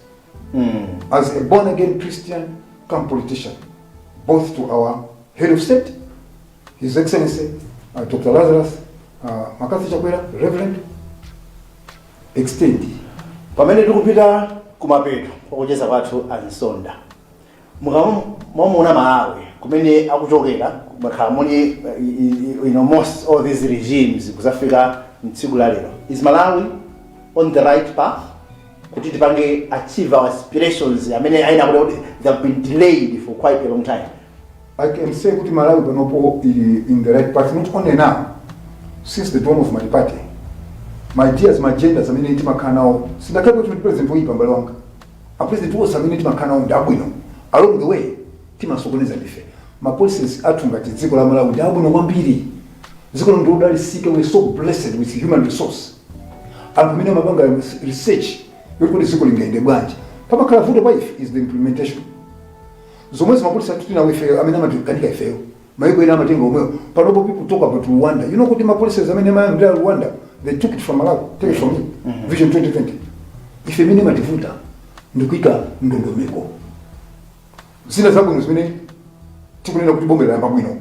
S2: as a born again Christian come politician, both to our head of state, His Excellency Dr Lazarus McCarthy Chakwera, Reverend, extend.
S1: Pamene tikupita kumapeto kwakucheza kwathu, aNsonda, mukamwamuona Malawi kumene akuchokera, makhala muli most all these regimes kuzafika mtsiku la lero, is Malawi on the right path kuti tipange achieve our aspirations amene aina kuti they have been delayed for quite a long time?
S2: I can say kuti Malawi panopo ili in the right path, not only now, since the dawn of my party. My ideas, my agendas amene timakhala nawo, sindakhale kuti president woyipa, mbale wanga. A president wonse amene timakhala nawo ndi abwino. Along the way timasokoneza ndife. Ma policies athu ngati dziko la Malawi ndi abwino kwambiri. Dziko lino ndilodalitsika, we're so blessed with human resource. Anthu amene amapanga research Yoti kuti dziko lingayende bwanji. Pamakhala vuto pa ife is the implementation. Zomwe zima policy athu tinawo ifeyo amene amatikanika ifeyo, maiko ena amatenga omwewo. Panopo people talk about Rwanda. You know kuti ma policies amene amayambira Rwanda, they took it from Malawi, take it from me, Vision 2020. Ife imene imativuta ndikuyika ndondomeko. Zina zabwino zimene tikunena kuti boma layamba bwino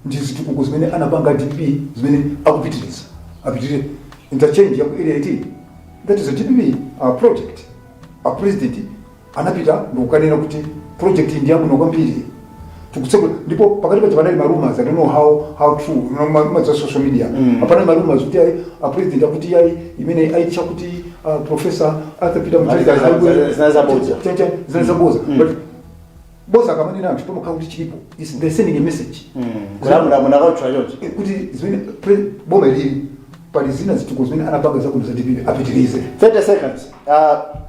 S2: ndi zitukuko zimene anapanga DPP, zimene akupitiriza, apitirire. Interchange ya ku Area 18, that is a DPP project. A president anapita ndikukanena kuti project ndi yabwino kwambiri, tikutsekula. Ndipo pakati paja panali ma rumors, I don't know how true, ma social media, apana ma rumors kuti ayi, a president akuti ayi, imene aitcha kuti Professor Arthur Peter Mutharika.
S1: Zina zabodza.
S2: Zina zabodza, but boza akamanena anthu pamakhala kuti chilipo is they sending a message.
S1: Kulamula munakauchula choncho.
S2: Kuti zimene boma ilili, pali zina zitukuko zimene anapanga zabwino za DPP, apitirize.
S1: 30 seconds,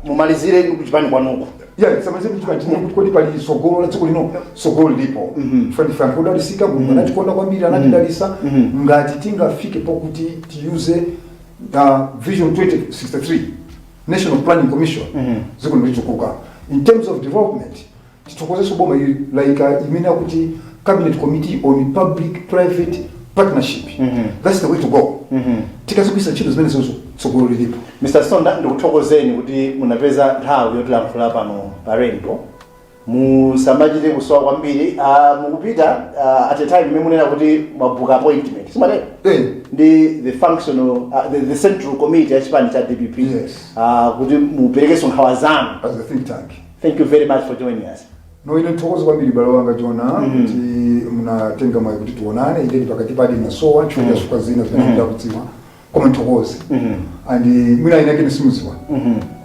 S1: mumalizire kuchipani kwanuko.
S2: Yeah, samalize kuti kuti kodi pali sogolo la dziko lino? Sogolo lilipo. Fani fani kudalisika, Mulungu anatikonda kwambiri, anatidalisa. Ngati tingafike pokuti tiyuze Vision 2063, National Planning Commission, dziko lino litukuka in terms of development. Tithokozeso boma ili like imene akuti Cabinet Committee on Public Private Partnership. That's the way to go. Tikazigwisa ntchito zimene zozo, tsogolo lilipo.
S1: Mr Msonda, ndikuthokozeni kuti munapeza nthawi yotilankhula pano pa Rainbow. Musamachite kusowa kwambiri. Mukupita at a time imene munena kuti mwabuka appointment, simatero?
S2: Eh.
S1: Ndi the functional the central committee ya chipani cha DPP.
S2: Yes.
S1: Kuti muperekenso nkhawa zanu
S2: as a think tank.
S1: Thank you very much for joining us.
S2: No, ine nthokoze kwambiri bale wanga Jona kuti munatenga mwayi kuti tionane. Ine ndi pakati padi nasowa ntchito yasuka zina zimene ndakudziwa, koma nthokoze. And mwina ine ake simuziwa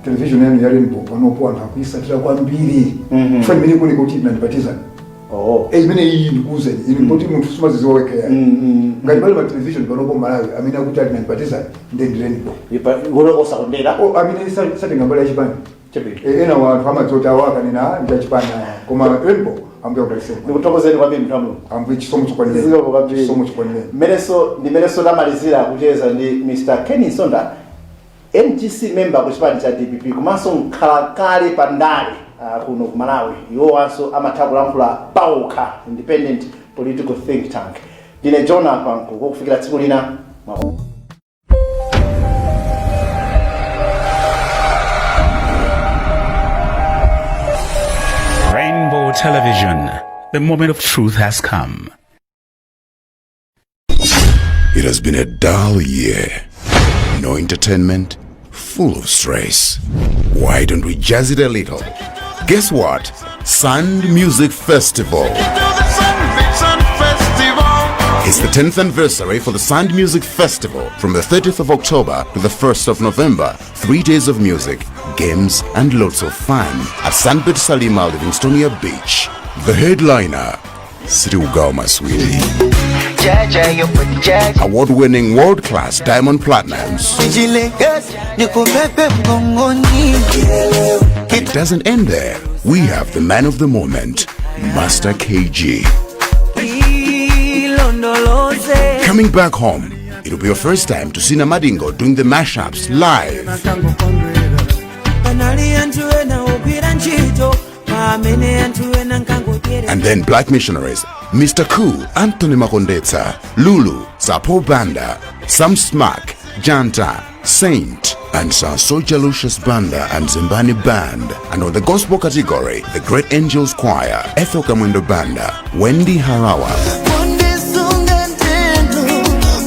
S2: television yanu ya Rainbow panopo anthu akuyisatira kwambiri, chifukwa imene ikuoneka kuti inandipatizani.
S1: Oh.
S2: Eh, imene iyi ndikuuzeni ine poti munthu sumaziziwa wekha yayi. Ngati pali ma television panopo Malawi amene akuti ali nandipatizani, ndiye ndi Rainbow.
S1: Kuti osakondera.
S2: Oh, amene satenga mbali yachipani.
S1: Chipiri.
S2: Ena wanthu amadzoti awo akanena ndi achipani, koma Rainbow, ambuye akudalitseni.
S1: Ndikuthokozeni kwambiri, mnthu wa Mulungu.
S2: Ambuye chisomo chikwanireni.
S1: Zikomo kwambiri.
S2: Chisomo chikwanireni.
S1: Mmeneso ndimeneso tamalizira kucheza ndi Mr Ken Msonda, NGC member ku chipani cha DPP, komanso mkhalakale pa ndale kuno ku Malawi. Iwowanso amatha kulankhula pawokha, independent political think tank. Ndine Jona Pankuku, kufikira tsiku lina mwa
S4: Rainbow Television. The moment of truth has come.
S5: It has been a dull year. No entertainment, full of stress. Why don't we jazz it a little? Guess what? Sand Music Festival. It's the 10th anniversary for the Sand Music Festival from the 30th of October to the 1st of November. 3 days of music, games, and lots of fun at Sandbed Salima, Livingstonia Beach. The headliner, Siriugao Sweetie. Award winning world class Diamond Platnumz.
S6: Nikubebe mgongoni.
S5: And it doesn't end there. We have the man of the moment, Master KG.
S6: Ilondoloze.
S5: Coming back home, it'll be your first time to see Namadingo doing the mashups live.
S6: Panali anthu ena ogwira ntchito pamene anthu ena nkangodyera.
S5: And then Black Missionaries, Mr. Cool, Anthony Makondetsa, Lulu, Sapo Banda, Sam Smack, Janta, Saint, and Sir Soja Lucius Banda and Zimbani Band. And on the gospel category, the Great Angels Choir, Ethel Kamwendo Banda, Wendy Harawa,
S6: Mundisunge ndinu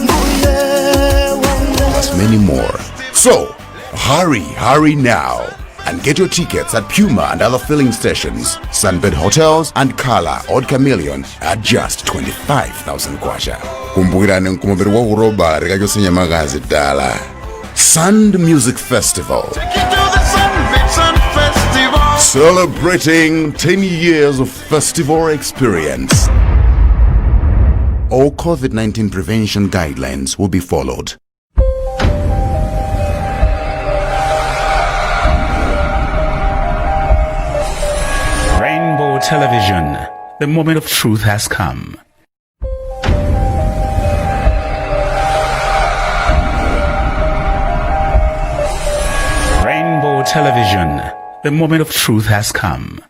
S6: mbuye wanga.
S5: Plus many more. So, hurry, hurry now and get your tickets at Puma and other filling stations, Sunbed Hotels and Kala Odd Chameleon at just 25,000 kwacha. Kumbukirani nkumapiri kwa kuroba rikachotse nyamakazi dala. Sand Music Festival. Celebrating 10 years of festival experience. All COVID 19 prevention guidelines will be followed.
S4: Rainbow Television. The moment of truth has come. Rainbow Television, the moment of truth has come.